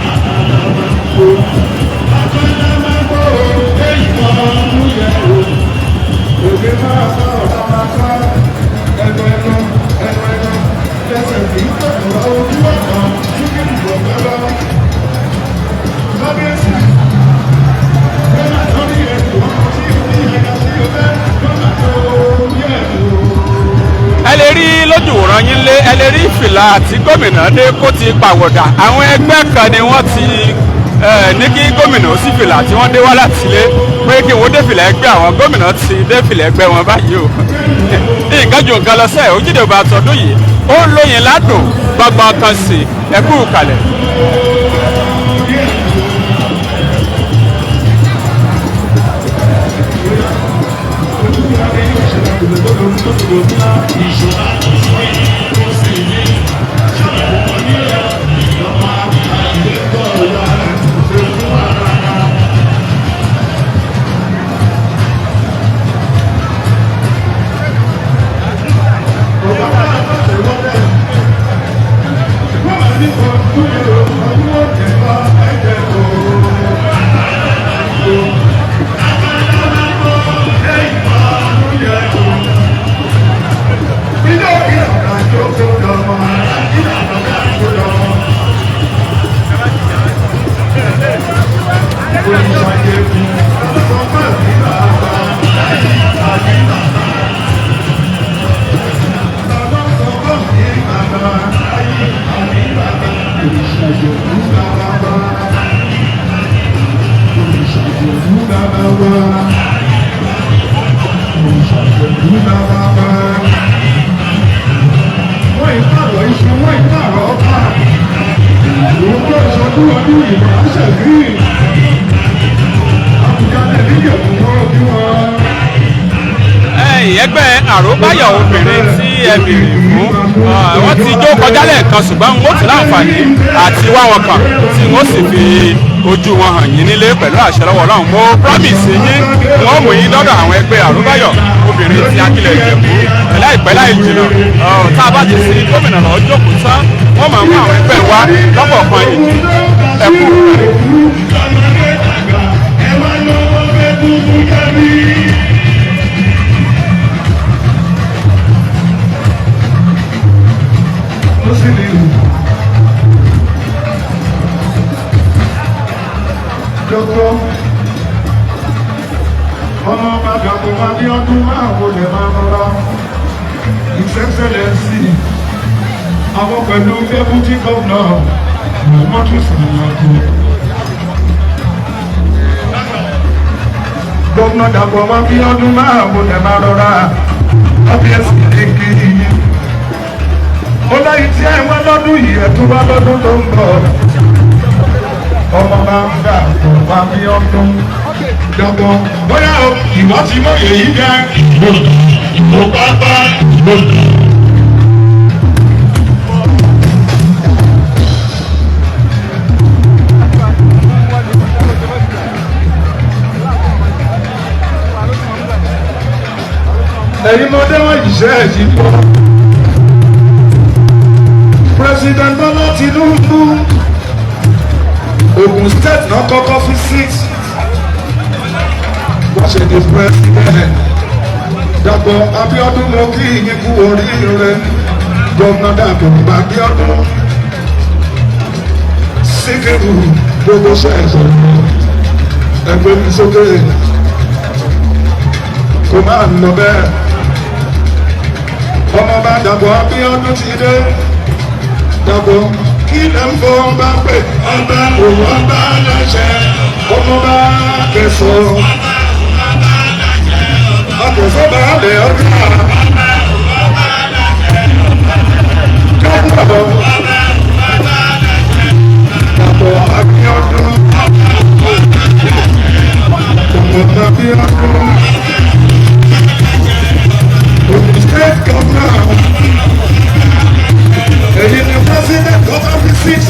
Àkàlàmàgbò, àkàlàmàgbò, èyí ọdún yẹ o. Òkè máa bá ọ̀rọ̀ máa bá ẹnu ẹnu ẹnu ẹnu lẹ́sẹ̀ kì í tọ̀tọ̀ ojú ọ̀nà Síkírù ọ̀gá lọ. Kábíyèsí, lọ́nà tó ní ẹ̀kọ́ ọkọ̀ tí ó ní ẹ̀yà tí ó fẹ́ lọ́nà tó ní ẹ̀kọ́. Ẹ lè rí lójúwòrán yín lé, ẹ lè rí fìlà tí gómìnà dé kó ti pàwọ̀dà. Àwọn ẹgbẹ́ kan ni wọ́n ti ní kí gómìnà ó sí fìlà tí wọ́n dé wá láti ilé pé kí wọ́n dé fìlà ẹgbẹ́ àwọn. Gómìnà ti dé fìlà ẹgbẹ́ wọn báyìí o. Nǹkan ju nǹkan lọ sẹ́ẹ̀. Ojúde Ọba tọdún yìí, ó lóyin ládùn gbọgbọn kan sí. Ẹ kú kalẹ̀. Wọ́n ìpàrọ̀ iṣu, wọ́n ìpàrọ̀ ọkà. Òun tó ìṣọdún ọdún ìgbà ṣẹ̀gbìn. Àwùjalẹ̀ níjẹ̀bú wọ́n kí wọ́n. Ẹ̀yìn ẹgbẹ́ Àròbáyọ̀ obìnrin tí ẹ béèrè fún, wọ́n ti jó kọjá lẹ́ẹ̀kan, ṣùgbọ́n wọ́n ti láǹfààní àti wá wọn kàn tí wọ́n sì fi ojú wọn hàn yín nílé pẹ̀lú àṣẹ lọ́wọ́ Ọlọ́run. Mo promise yín, wọ́n mú yín dọ́dọ̀ àwọn ẹgbẹ́ Àròbáyọ̀ obìnrin tí Akílẹ̀ Ìjẹ̀bú láìpẹ́ láì jìnnà. Tá a bá ti sí gómìnà lọ́ọ́ jókòó tán, wọ́n máa mú àwọn ẹgbẹ́ wa lọ́kọ̀ọ̀kan yìí. Ẹ kú. Ẹ wá lọ́wọ́ fẹ́ kúkú jábí. Ó sì lè wù. Dọ́kọ̀ ọmọ Dàpọ̀ Abíọ́dún máa wọlé máa rọra. His Excellency, àwọn pẹ̀lú Deputy Governor Muhammadu Sanadu. Gómìnà Dàpọ̀ Abíọ́dún máa wọlé máa rọra. Kábíyèsí ní kí yín. Ó lẹ́yìn tí ẹ wá lọ́dún yìí, ẹ tún wá lọ́dún tó ń bọ̀. Ọmọ máa ń Dàpọ̀ Abíọ́dún. Dàpọ̀ bóyá o, ìwọ ti mọ èyí jẹ́. Ìbò pápá ìbò. Ẹ̀yin mọdé wọ̀nyí. Ṣe é ti pọ̀. President Bola Tinubu, Ogun State náà kọ́kọ́ fi six. Wọ́n ṣe di president. Dàpọ̀ Abíọ́dún, mo kí yín kú oríire. Gómìnà Dàpọ̀ Abíọ́dún. Síkírù gbogbo ṣẹ̀ṣẹ̀ ẹgbẹ́ mi sókè kò máa lọ bẹ́ẹ̀. Ọmọọba Dàpọ̀ Abíọ́dún ti dé. Dàpọ̀, kí lè ń fọ ọba pé ọba òun ọba láṣẹ, ọmọọba kẹsàn-án akẹsàn baálé ọjà. Dàpọ̀, Dàpọ̀ Abíọ́dún, Dàpọ̀ Abíọ́dún, Ogun State Governor, èyí ni president of six.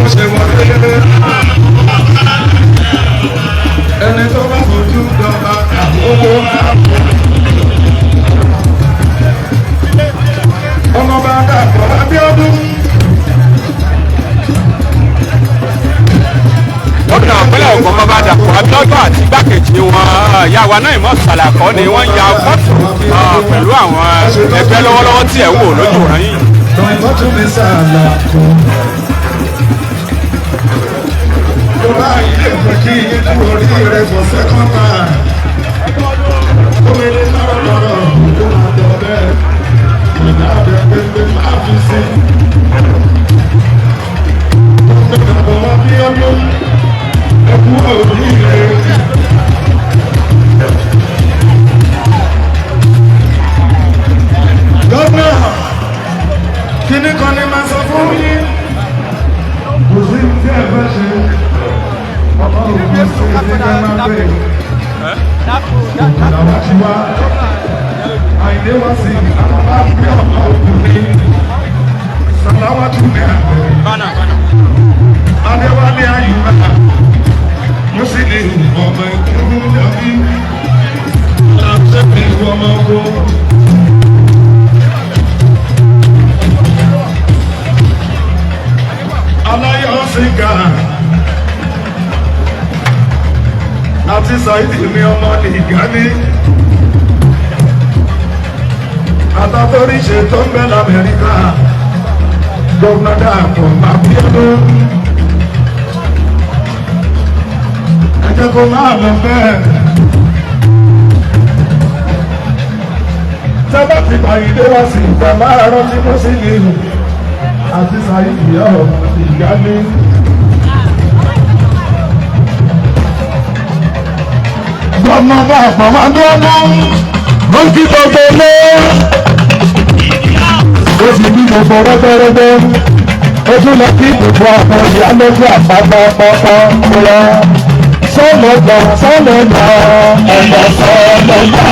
Ó ṣe wọlé, ẹni tó bá fojú dọ́gba àkókò máa bọ̀. Ọmọọba Dàpọ̀ Abíọ́dún. Gómìnà ìpínlẹ̀ Ògùn, Ọmọọba Dàpọ̀ Abíọ́dún, àti igbákejì wọn, ìyá wa náà ìmọ̀ Sàlàkọ́, ni wọ́n ya fọ́tò pẹ̀lú àwọn ẹgbẹ́ lọ́wọ́lọ́wọ́ tí ẹ̀ ń wò lójú rẹ̀ yìí. Lọ́yìnbó mi sàlàkọ́. Mo bá ilé ìpè kí yín kú oríire for second time. Omele lọ́rọ̀ lọ́rọ̀ ló máa dọ̀ bẹ́ẹ̀. Ìgbà bẹ́ẹ̀ pé máa fi sí. Dàpọ̀ Abíọ́dún, ẹ kú oríire. Gómìnà, kíní kan ní máa sọ fún yín. Kò sí tí ẹ fẹ́ ṣe. Ọmọ ògùn sí ní ká máa pè. Làwọn ti wá. Àyìndé wá sí àwọn bá gbé ọmọ ògùn ní. Sàláwá tún ní àgbẹ̀. Adéwálé Ayùbá. Mo sì ní ọmọ ìkúrú dàbí. Láti ọmọ ogun. Aláyọ̀ sìgá àti Saidi mi, ọmọ nìgání àtàtọ́ríṣe tó ń bẹ l'Amẹ́ríkà, Gómìnà Dàpọ̀ Abíọ́dún, ẹ jẹ́ kó máa lọ bẹ́ẹ̀. Tábà ti bàyìí wá sí ìgbà máa rántí mọ́ sí ìlú àti Saidi ọmọ nìgání. Gómìnà Dàpọ̀ Abíọ́dún ló ń kí gbogbo lé. Ó sì bí gbogbo rẹ́gbẹ́rẹ́gbẹ́. Ó tún lọ kí gbogbo àwọn ìyá lójú àpáta pápá lọ. Sọ́lọ́gbà, sọ́lọ́gbà, ẹ̀yà sọ́lọ́gbà.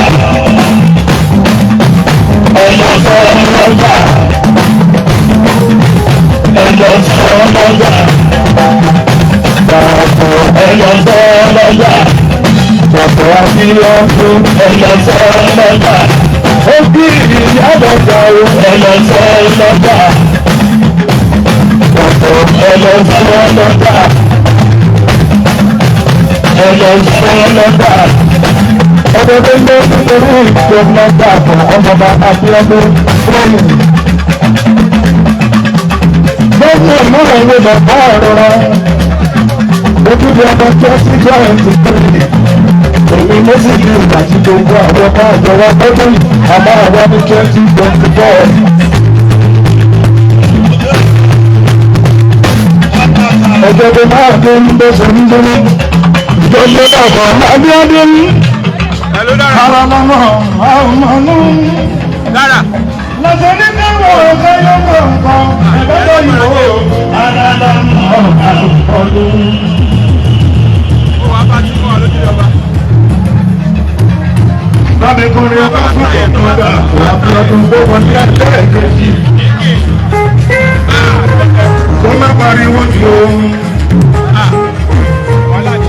Ẹ̀yà sọ́lọ́gbà. Ẹ̀yà sọ́lọ́gbà. Dàpọ̀, ẹ̀yà sọ́lọ́gbà. Dàpọ̀ Abíọ́dún, ẹ̀yà sọ́lọ́gbà. Ó kí ìyá lọ́gbà o, ẹ̀yà sọ́lọ́gbà. Dàpọ̀, ẹ̀yà sọ́lọ́gbà. Ẹ̀yà sọ́lọ́gbà. Ọdọ tó ń gbé nítorí ìjọba Dàpọ̀ ọmọọba Abíọ́dún lẹ́yìn. Gbogbo ìmọ̀ràn ìwé bàbá ọ̀rọ̀ ojúde ọmọ 2023. Èmi méjì ní ìgbà tí gbogbo àwọn ọmọ àjọ wa tọ́jú àmọ́ àwa ní 2024. Ọjọ́ tó máa dé ń bẹ́ sọ nítorí ìjọba Dàpọ̀ Abíọ́dún. Ẹ ló dára. Ara lọ́nà àwọn ọmọ Dára. lọ́sẹ̀ ní mẹ́wàá ọ̀gá yóò mọ̀ nǹkan ẹ̀dọ́dọ̀ yìí ó ara lọ́nà àwọn ọdún. Ó wàá bá tí wọ́n lójú ọba. Lábẹ́kùnrin ọba fún ẹ̀dọ́dà Abíọ́dún gbogbo ní ẹlẹ́ẹ̀kejì. Kó má pariwo jù o. Wàhálà ni.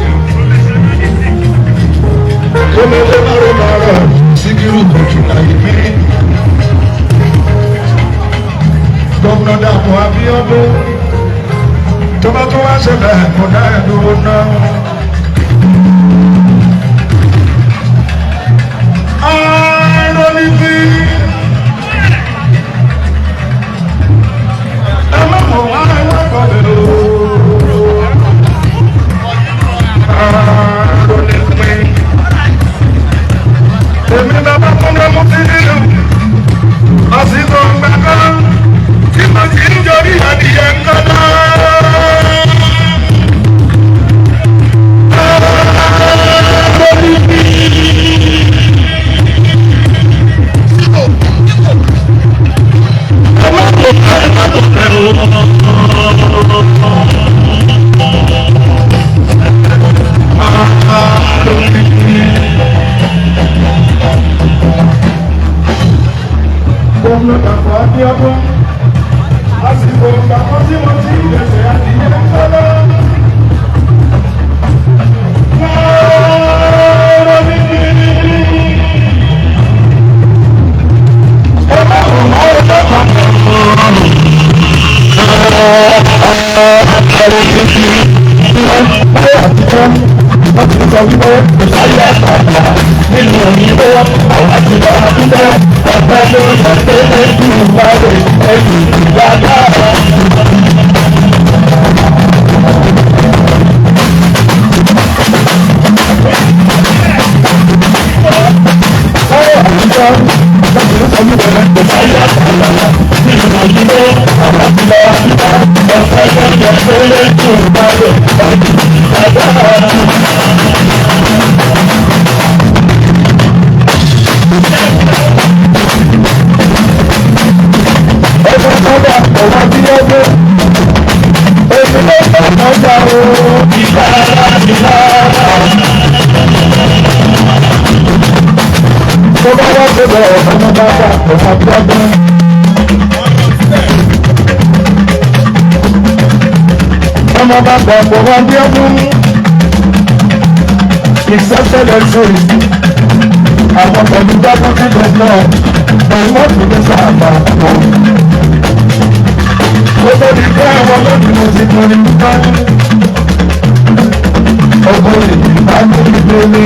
Kọ́mọdé márùn márùn Síkírù kọ̀tùnà ìmí. Gómìnà Dàpọ̀ Abíọ́dún tó bá tún wá ṣẹlẹ̀ kò dá ẹ̀ dúró náà. Arọ́nìfí. Ẹ má mọ̀ wá ẹ wá gbọ́dọ̀ o. Arọ́nìfí. Èmi bàbá fúnra mú sí nínú. Àsìkò gbàgbọ́ tí mo ti ń jọrí adìyẹ ńkọ́ náà. Gómìnà Dàpọ̀ Abíọ́dún àsìkò ìgbà kan tí mo ti ń gbèsè adìyẹ ńkọ́ náà. Ọmọ bàbá ọ̀pọ̀ Abíọ́dún ìsẹ́sẹ̀lẹ̀sẹ̀ àwọn pẹ̀lú dábọ́tì gbẹ̀gbẹ̀ pẹ̀lú ọ̀tún ní sáàbà pọ̀. Ó tó di pé àwọn lónìí mo ti kọrin nípa ọgbọ́n ìdìbò ní ìgbélé.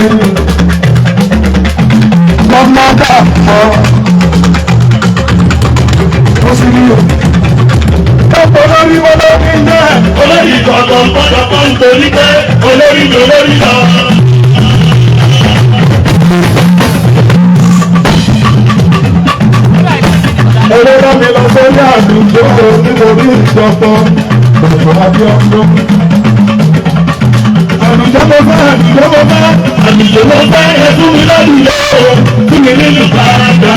Gómìnà Dàpọ̀ ó sì ní o. Dàpọ̀ lórí wọn lórí náà. Olórí kọ̀ọ̀kan gbọ́dọ̀ pọ́n nítorí pé olórí ni olórí lọ. Olóró mi lọ sórí àdúgbò nítorí ìjọpọ̀ Dàpọ̀ Abíọ́dún. Àlùjọ mo fẹ́, àlùjọ mo fẹ́. Àlùjọ ló fẹ́ ẹ fún mi lálùjọ o, fún mi nínú padà.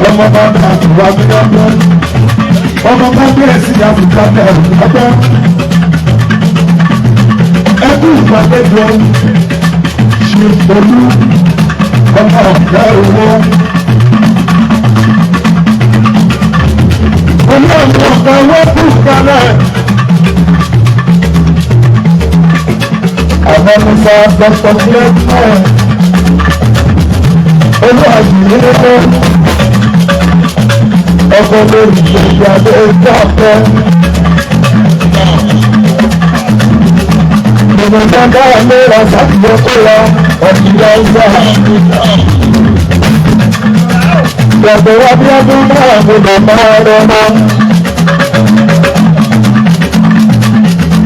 Ọmọ bàbá àtúwà gbẹ́gbẹ́ ọmọ kábíyèsí àfíkà bẹ̀rù gbẹ́gbẹ́ ẹkú ìgbàlejò ṣe olú ọmọ ọ̀gá owó olú ọmọ ọ̀gá owó kú kalẹ̀ àwọn musa dr clement olú àjùmílẹ̀ ọkọ lórí ìgbà tó tọ́pẹ́. Ìmọ̀tàkà ló ra sàkíyọ kó lọ ọ̀dìyà ìgbà. Gbàgbọ́ wa bí ọdún náà mo lè máa rọ mọ́.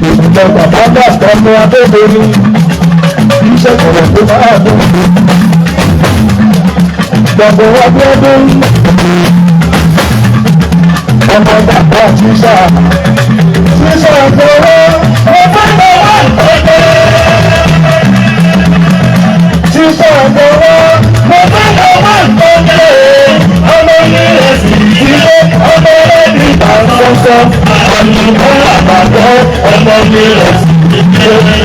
Ìmọ̀tà bàbá dàgbà ní abẹ́bẹ́ ní iṣẹ́ kọ̀ọ̀rọ̀ tó máa dùn. Gbàgbọ́ wa bí ọdún ọmọ bàbá tíṣà tíṣà gbọ́rọ́ ọmọ bàbá ọ̀gbẹ́ tíṣà gbọ́rọ́ ọmọ bàbá ọ̀gbẹ́ ọmọ yìí sì ilé ọmọ rẹ̀ ní ìtàkùnsọ àmì ìbọ̀lá. Bàbá ọmọ mi rẹ̀ sí ilé.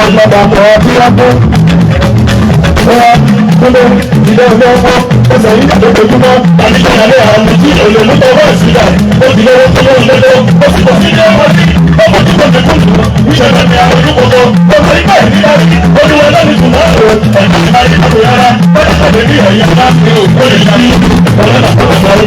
Ọ̀gbọ̀dàpọ̀ Abíọ́dún. Bóyá kúlé ilé olówó ó sọ yíká lójoojúmọ́. Tàbí sọ̀rọ̀ àwọn tí olóòmú tọwọ́ ìsìlẹ̀. Ó ti lówó tó lóun lówó. Ó sì kọ́ sí ilé ọmọ sí. Ọmọ tí kò ti kú jù. Ìṣẹ̀lẹ̀ ni àwọn olùkókó. Ọmọ ìgbà ìdílé rí. Olúwa náà ní tùmọ̀ ọ̀rọ̀. Ẹ̀ka ti máa ń dìbò rárá. Wọ́n ti sọ̀rọ̀ bí ẹ̀yà bá fi òkú lè ṣàmì. Ọ̀rẹ́ náà kọ́ ọ̀rọ̀ ọ̀rọ̀ ọ̀rọ̀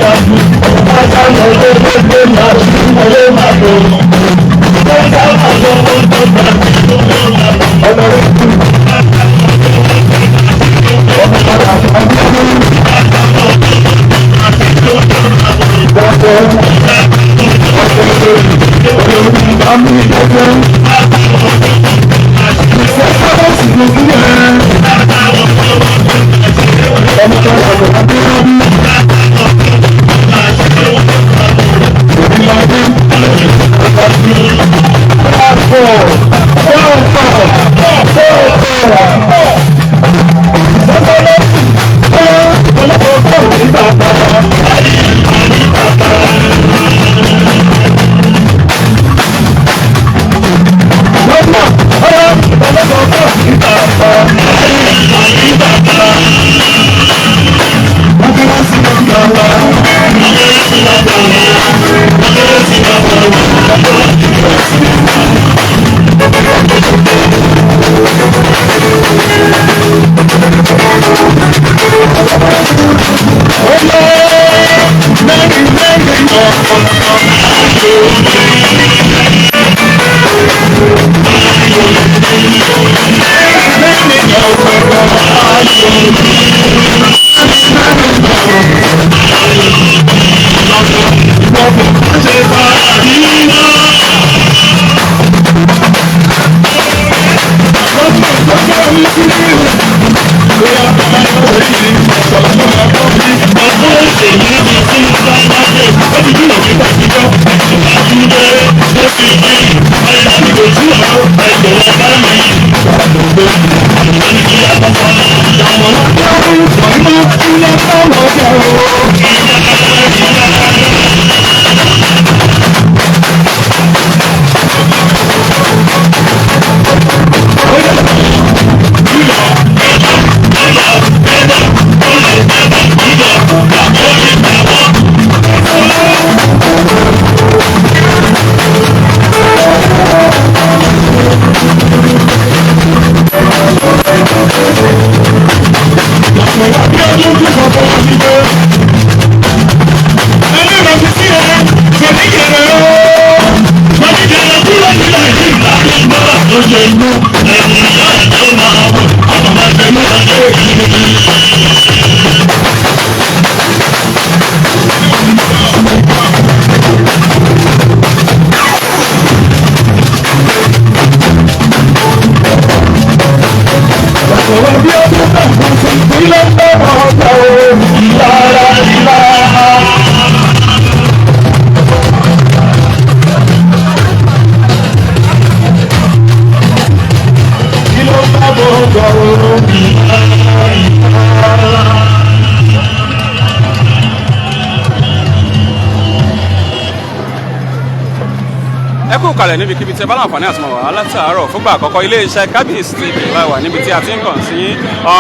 Ẹ kú kalẹ̀ níbikíbi tí ẹ bá láǹfààní àti mọ̀ wá látàárọ̀. Fúngbà àkọ́kọ́, iléeṣẹ́ Kábíyèsí TV la wà níbi tí a ti ń kàn sí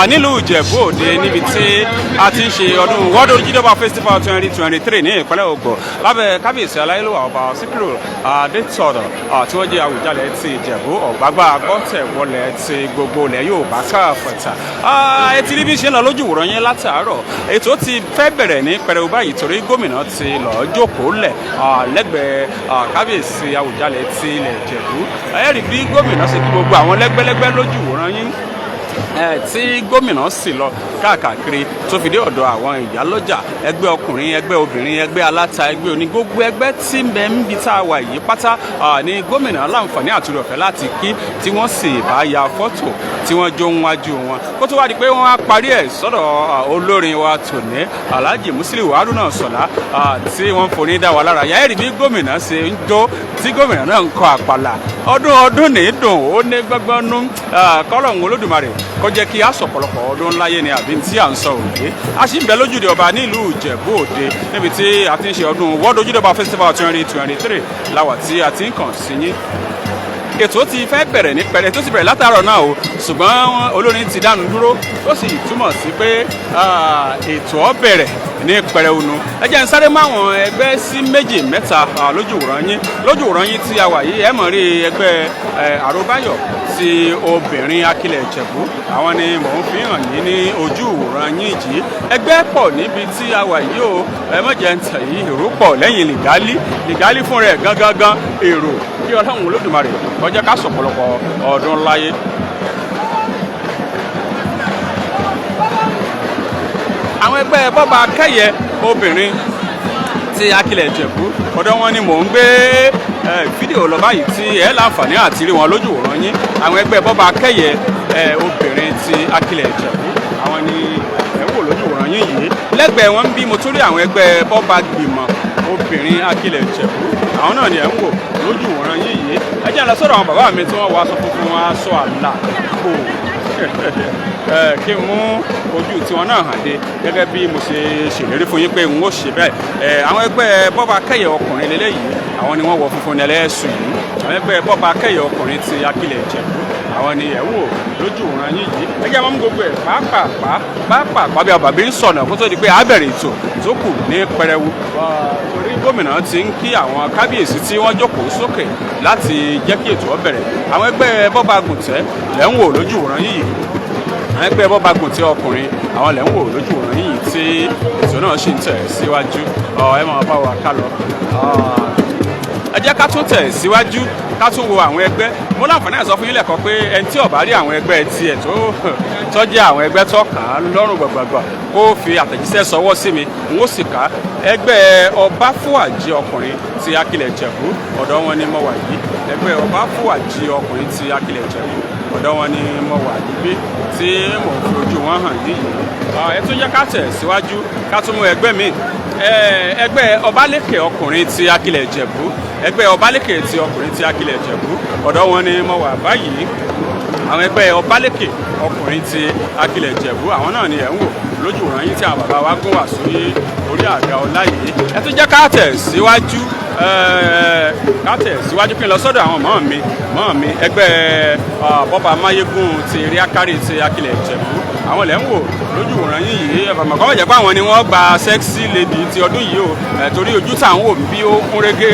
nílùú Ìjẹ̀bú Òde, níbi tí a ti ń ṣe ọdún World Ojúde Ọba Festival 2023 ní ìpínlẹ̀ Ògùn lábẹ́ Kábíyèsí aláyélúwà Ọba Síkírù Adétọ̀nà, tí wọ́n jẹ́ Àwùjalẹ̀ ti Ìjẹ̀bú, Ọ̀gbágbá Agbọ́tẹ̀wọlẹ̀ ti gbogbo ilẹ̀ Yorùbá káfọ̀tà. Ẹ ti rí bí ṣe ń lọ lójú ìwòran yín látàárọ̀. Ètò ti fẹ́ bẹ̀rẹ̀ ní pẹrẹu báyìí torí gómìnà ti lọ́ọ́ jókòó lẹ̀ lẹ́gbẹ̀ẹ́ Kábíyèsí Àwùjalẹ̀ ti ilẹ̀ Ìjẹ̀bú. Ẹ rí bí gómìnà ṣe kí gbogbo àwọn lẹ́gbẹ́lẹ́gbẹ́ lójú ìwòran yín, tí gómìnà sì lọ káàkiri tó fi dé ọ̀dọ̀ àwọn ìyálọ́jà, ẹgbẹ́ ọkùnrin, ẹgbẹ́ obìnrin, ẹgbẹ́ aláta, ẹgbẹ́ oní, gbogbo ẹgbẹ́ tí ń bẹ níbi tá a wà yìí pátá ní gómìnà láǹfààní àti ọ̀fẹ́ láti kí, tí wọ́n sì bá ya fọ́tò tí wọ́n jó ń wájú wọn, kó tó wá di pé wọ́n á parí ẹ̀ sọ́dọ̀ olórin wa tòní, Alhaji Musiliu Haruna Sọ̀lá, tí wọ́n forí dá wa lára yá. Ẹ̀rí bí gómìnà ṣe ń jó, tí gómìnà náà ń kọ àpàlà. Ọdún ọdún ní dùn ó ní gbọ́ngbọ́n nú kọ́lọ́hún Olódùmarè. Kó jẹ́ kí a sọ̀pọ̀lọpọ̀ ọdún láyé ni àbí tí à ń sọ òde. A sì ń bẹ lójúde ọba nílùú Ìjẹ̀bú Òde níbi tí a ti ń ṣe ọdún World Ojúde Ọba Festival 2023 láwà tí a ti ń kàn sí yín. Ètò ti fẹ́ bẹ̀rẹ̀ ní pẹ̀rẹ̀, tó ti bẹ̀rẹ̀ látàárọ̀ náà o, ṣùgbọ́n olórin ti dánu dúró, ó sì túmọ̀ sí pé ètò ó bẹ̀rẹ̀ ní pẹrẹunu. Ẹ jẹ́ n sáré máwọn ẹgbẹ́ sí méjì mẹ́ta lójúwòrán yín tí a wà yìí. Ẹ mọ̀ rí ẹgbẹ́ Àròbáyọ̀ ti obìnrin Akilẹ̀ Ìjẹ̀bú, àwọn ni mò ń fi hàn yín ní ojúwòrán yín yìí. Ẹgbẹ́ pọ̀ níbi tí a wà yìí o. Ẹ má jẹ́ ń tẹ̀ yìí, èrò pọ̀ lẹ́yìn lìgálí lìgálí fún rẹ̀ gangan gan èrò. Kí Ọlọ́run Olódùmarè kó jẹ́ ká sọ̀pọ̀lọpọ̀ ọdún láyé. Àwọn ẹgbẹ́ bọ́ba kẹ́yẹ obìnrin tí Akilẹ̀ Ìjẹ̀bú, ọ̀dọ̀ wọn ni mò ń gbé fídíò lọ báyìí tí ẹ láǹfààní àti rí wọn lójú wòran yín. Àwọn ẹgbẹ́ bọ́ba kẹ́yẹ obìnrin tí Akilẹ̀ Ìjẹ̀bú, àwọn ni ẹ ń wò lójú wòran yín yìí. Lẹ́gbẹ̀ẹ́ wọn ń bí, mo tún rí àwọn ẹgbẹ́ bọ́ba gbìmọ̀ obìnrin Akilẹ̀ Ìjẹ̀bú, àwọn náà ni ẹ ń wò lójú wòran yín yìí. Ẹ jẹ́ n lọ sọ́dọ̀ àwọn bàbá mi tí wọ́n wọ aṣọ funfun, aṣọ àlà kò kí n mú ojú tiwọn náà hàn dé gẹ́gẹ́ bí mo ṣe ṣèlérí fún yín pé n ó ṣe bẹ́ẹ̀. Àwọn ẹgbẹ́ bọ́ba kẹ́yẹ ọkùnrin lélẹ́yìí, àwọn ni wọ́n wọ funfun ní ẹlẹ́sùn yìí. Àwọn ẹgbẹ́ bọ́ba kẹ́yẹ ọkùnrin ti Akilẹ̀ Ìjẹ̀bú, àwọn ni ẹ̀ ń wò lójú ìwòran yín yìí. Ẹ jẹ́ àwọn mú gbogbo ẹ̀ pàápàá pàápàá bí àbàbí ń sọ̀nà kó tó di pé a bẹ̀rẹ̀ ètò tó kù ní pẹrẹwu, torí gómìnà ti ń kí àwọn kábíyèsí tí wọ́n jókòó sókè láti jẹ́ kí ètò ó bẹ̀rẹ̀. Àwọn ẹgbẹ́ bọ́ba gùntẹ́ lẹ́ ń wò lójú ìwòran yìí. Àwọn ẹgbẹ́ bọ́ba gùntẹ́ ọkùnrin, àwọn lẹ́ ń wò lójú ìwòran yìí tí ètò náà sì ń tẹ̀ síwájú. Ẹ máa bá wa ká lọ. Ẹ jẹ́ ká tún tẹ̀ síwájú, ká tún wo àwọn ẹgbẹ́. Mo láǹfààní àti sọ fún yín lẹ́kọ̀ọ́ pé ẹni tí ó bá rí àwọn ẹgbẹ́ tiẹ̀ tó jẹ́ àwọn ẹgbẹ́ tó kàn án lọ́rùn gbàgbàgbà, kó fi àtẹ̀jíṣẹ́ sọwọ́ sí mi, n ó sì kà á. Ẹgbẹ́ Ọbáfúàjì ọkùnrin ti Akilẹ̀ Ìjẹ̀bú, ọ̀dọ̀ wọn ni mo wà yìí. Ẹgbẹ́ Ọbáfúàjì ọkùnrin ti Akilẹ̀ Ìjẹ̀bú, ọ̀dọ̀ wọn ni mo wà níbí tí mò ń fi ojú wọn hàn yìí. Ẹ tún jẹ́ ká tẹ̀ síwájú, ká tún mú ẹgbẹ́ mi. Ẹgbẹ́ Ọbalékè ọkùnrin ti Akilẹ̀ Ìjẹ̀bú, ẹgbẹ́ Ọbalékè ti ọkùnrin ti Akilẹ̀ Ìjẹ̀bú, ọ̀dọ̀ wọn ni mo wà báyìí. Àwọn ẹgbẹ́ Ọbalékè ọkùnrin ti Akilẹ̀ Ìjẹ̀bú, àwọn náà ni ẹ̀ ń wò lójú ìran yín tí àwọn bàbá wa gún wà sórí orí àga ọlá yìí. Ẹ tún jẹ́ ká tẹ̀ síwájú, ká tẹ̀ síwájú kí n lọ sọ́dọ̀ àwọn mọ́ mi ẹgbẹ́ bọ́ba máyégún ti ríákárì ti Akilẹ̀ Ìjẹ̀bú, àwọn lẹ́ ń wò lójú ìran yín yìí. Ẹ̀fọ̀mọ̀ kọ́ jẹ́ pé àwọn ni wọ́n gba sexy lady ti ọdún yìí o, torí ojú tá à ń wò bí ó kún régé,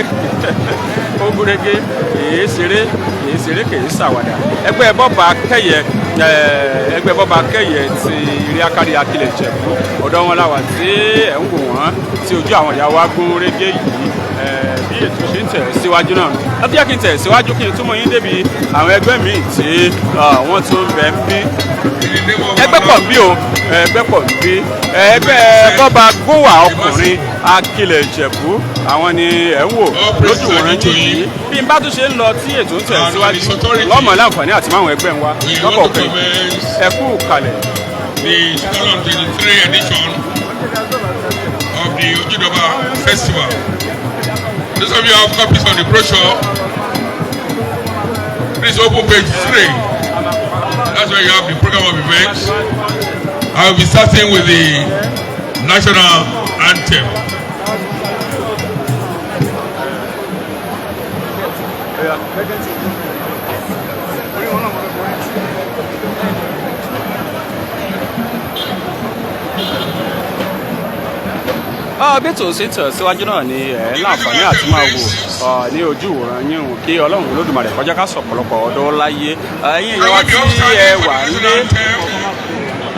ó gún régé, kìí ṣeré, kìí ṣeré, kìí ṣàwàdà. Ẹgbẹ́ bọ́ba kẹ́yẹ ti ríákárì Akilẹ̀ Ìjẹ̀bú, ọ̀dọ̀ wọn la wà tí ẹ̀ ń wò wọ́n tí ojú àwọn ìyá wa gún régé yìí. Bí ètò ṣe ń tẹ̀ síwájú náà, láti yá kí n tẹ̀ síwájú kí n túmọ̀ yín débi àwọn ẹgbẹ́ míì tí wọ́n tún bẹ̀ ń bí. Ẹgbẹ́ pọ̀ ń bí o, ẹgbẹ́ pọ̀ ń bí. Ẹgbẹ́ bọ́ba gbówà ọkùnrin Akilẹ̀ Ìjẹ̀bú, àwọn ni ẹ̀ ń wò lójú wòran yìí. Bí n bá tún ṣe ń lọ tí ètò ń tẹ̀ síwájú lọ́mọ láǹfààní àti máwọn ẹgbẹ́ ń wá lọ́kọ̀ọ̀kan. Ẹ kú kalẹ̀. The 2023 edition of the Ojude Oba Festival. Those of you who have copies of the brochure, please open page 3. That's where you have the program of events. I will be starting with the national anthem. Bí ètò ṣe tẹ̀ síwájú náà ni ẹ̀ láǹfààní àti máa wò ní ojú ìwòran yín o. Kí Ọlọ́run Olódùmarè kọjá ká sọ̀pọ̀lọpọ̀ ọdún láyé. Ẹ̀yin ìyẹn wa tí ẹ wà nílé,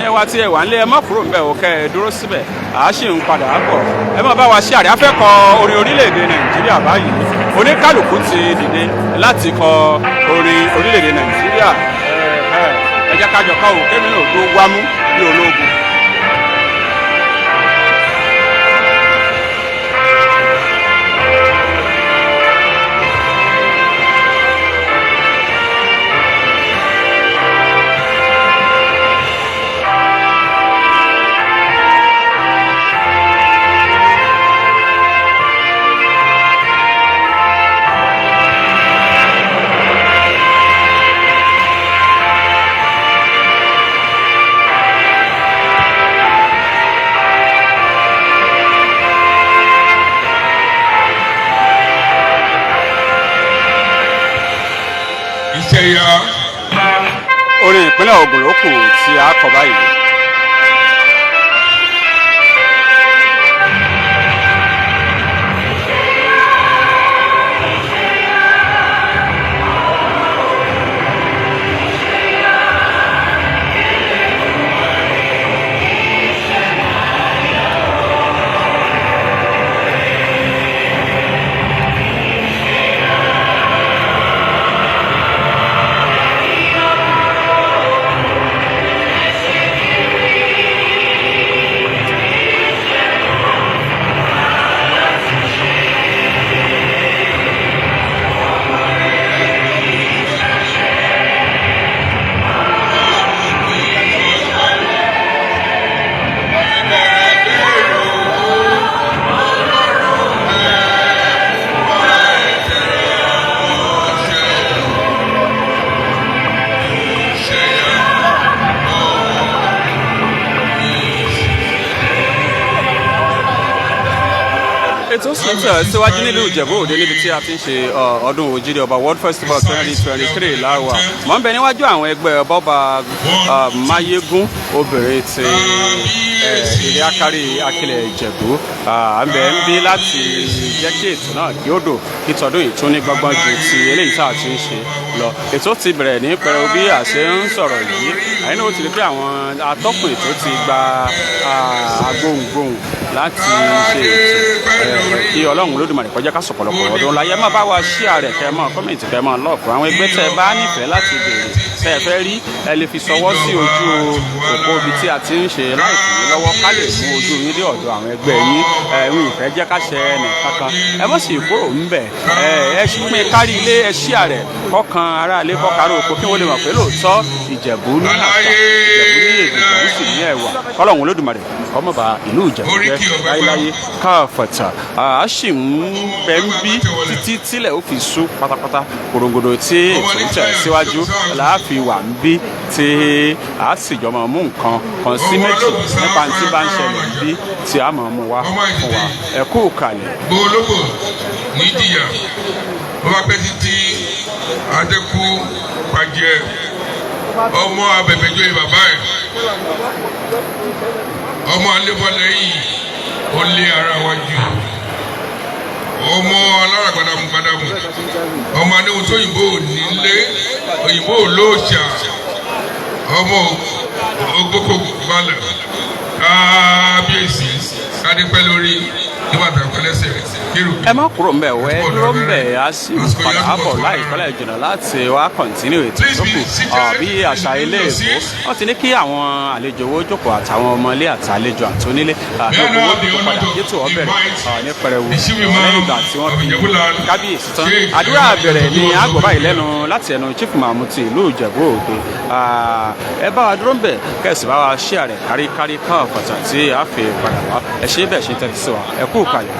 ẹ wá tí ẹ wà nílé, ẹ má kúrò ńbẹ̀ o, kẹ́ ẹ dúró síbẹ̀, à á sì ń padà bọ̀. Ẹ má bá wa ṣe àrí afẹ́kọ̀ orin orílẹ̀-èdè Nàìjíríà báyìí. Oníkálukú ti dìde láti kọ orin orílẹ̀-èdè Nàìjíríà. Ẹ jẹ́ ká jọ kọ́ ò, kémi náà tó wámú bí ológun. Ìpínlẹ̀ Ògùn ló kù tí a kọ báyìí. Ètò sì ń tẹ̀ síwájú nílùú Ìjẹ̀bú Òde níbi tí a ti ń ṣe ọdún Ojúde Ọba World Festival 2023 láwà. Mọ̀ ń bẹ níwájú àwọn ẹgbẹ́ bọ́ba Máyégún obìnrin ti ilé Akárí Akilẹ̀ Ìjẹ̀bú. À ń bẹ ń bí láti jẹ́ kí ètò náà kí ó dò, kí tọdún yìí tún ní gbọ́ngbọ́n ju ti eléyìí tá a ti ń ṣe lọ. Ètò ti bẹ̀rẹ̀ ní pẹrẹu bí a ṣe ń sọ̀rọ̀ yìí. Àyìn náà ó ti rí pé àwọn atọ́kùn ètò ti gba agbóhùngbóhùn láti ṣe ètò. Kí Ọlọ́run Olódùmarè kó jẹ́ ká sọ̀pọ̀lọpọ̀ ọdún láyé. Má bá wa share rẹ̀, kẹ́ mọ́ comment, kẹ́ mọ́ love. Àwọn ẹgbẹ́ tẹ́ ẹ bá nífẹ̀ẹ́ láti béèrè, tẹ́ ẹ fẹ́ rí, ẹ lè fi ṣọwọ́ sí ojú òpó ibi tí a ti ń ṣe láìpẹ́ yín lọ́wọ́, ká lè mú ojú yín dé ọ̀dọ̀ àwọn ẹgbẹ́ yín. Ẹ̀hún ìfẹ́ jẹ́ ká ṣe ẹnì kankan. Ẹ mọ̀ sí kúrò ńbẹ̀. Ẹ pín kárí ilé, ẹ share rẹ̀ kọ́kan ará ilé, kọ́kan ará oko, kí wọ́n lè mọ̀ pé lóòótọ́ Ìjẹ̀bú ní àṣà, Ìjẹ̀bú ní èdè, Ìjẹ̀bú sì ní ẹwà. Kọ́lọ́hún Olódùmarè kó má ba ìlú Ìjẹ̀bú jẹ́ láyéláyé káfàtà. A sì ń bẹ ń bí títí tílẹ̀ ó fi sú pátápátá korongodo tí ètò ń tẹ̀ síwájú láàfin wà ń bí, tí a sì jọ máa mú nǹkan kan sí méjì nípa tí bá ń ṣẹlẹ̀ ń bí, tí a máa mú wá fún wa. Ẹ kú kalẹ̀. Gbólógbò ní jìyà bó bá pẹ́ títí, adẹ́kú pàjẹ́. Ọmọ abẹ̀bẹ̀jọ́ bàbá ẹ̀, ọmọ alébọ̀lẹ́yìn, ó lé ara wájú, ọmọ alára gbadamu gbadamu, ọmọ anéhùn tó òyìnbó ò nílé, òyìnbó ò lóòṣà, ọmọ ògbókò balẹ̀. Kábíyèsí, kádépẹ́ lórí nígbà tá a pẹ́ lẹ́sẹ̀ kírù. Ẹ má kúrò ńbẹ̀, wẹ́ dúró ńbẹ̀. Á sì padà bọ̀ láìpẹ́ láì jìnnà láti wá continue ètò tó kù. Bí àṣà ilé èkó, wọ́n ti ní kí àwọn àlejò owó jókòó, àtàwọn ọmọlé àtàlejò àtúnílé, àti owó jókòó padà ètò ó bẹ̀rẹ̀ ní pẹrẹwu lẹ́yìn ìgbà tí wọ́n fi kábíyèsí tán. Àdúrà bẹ̀rẹ̀ ní àgbọ̀ báyìí lẹ́nu láti ẹnu Chief Imam ti ìlú Ìjẹ̀bú Òde. Ẹ bá wa dúró ńbẹ̀, kẹ̀sì bá wa share rẹ̀ káríkárí káàfàtà tí a fi padà wá. Ẹ ṣe bẹ́ẹ̀ ṣe tẹ́tí sí wa. Ẹ kú kalẹ̀.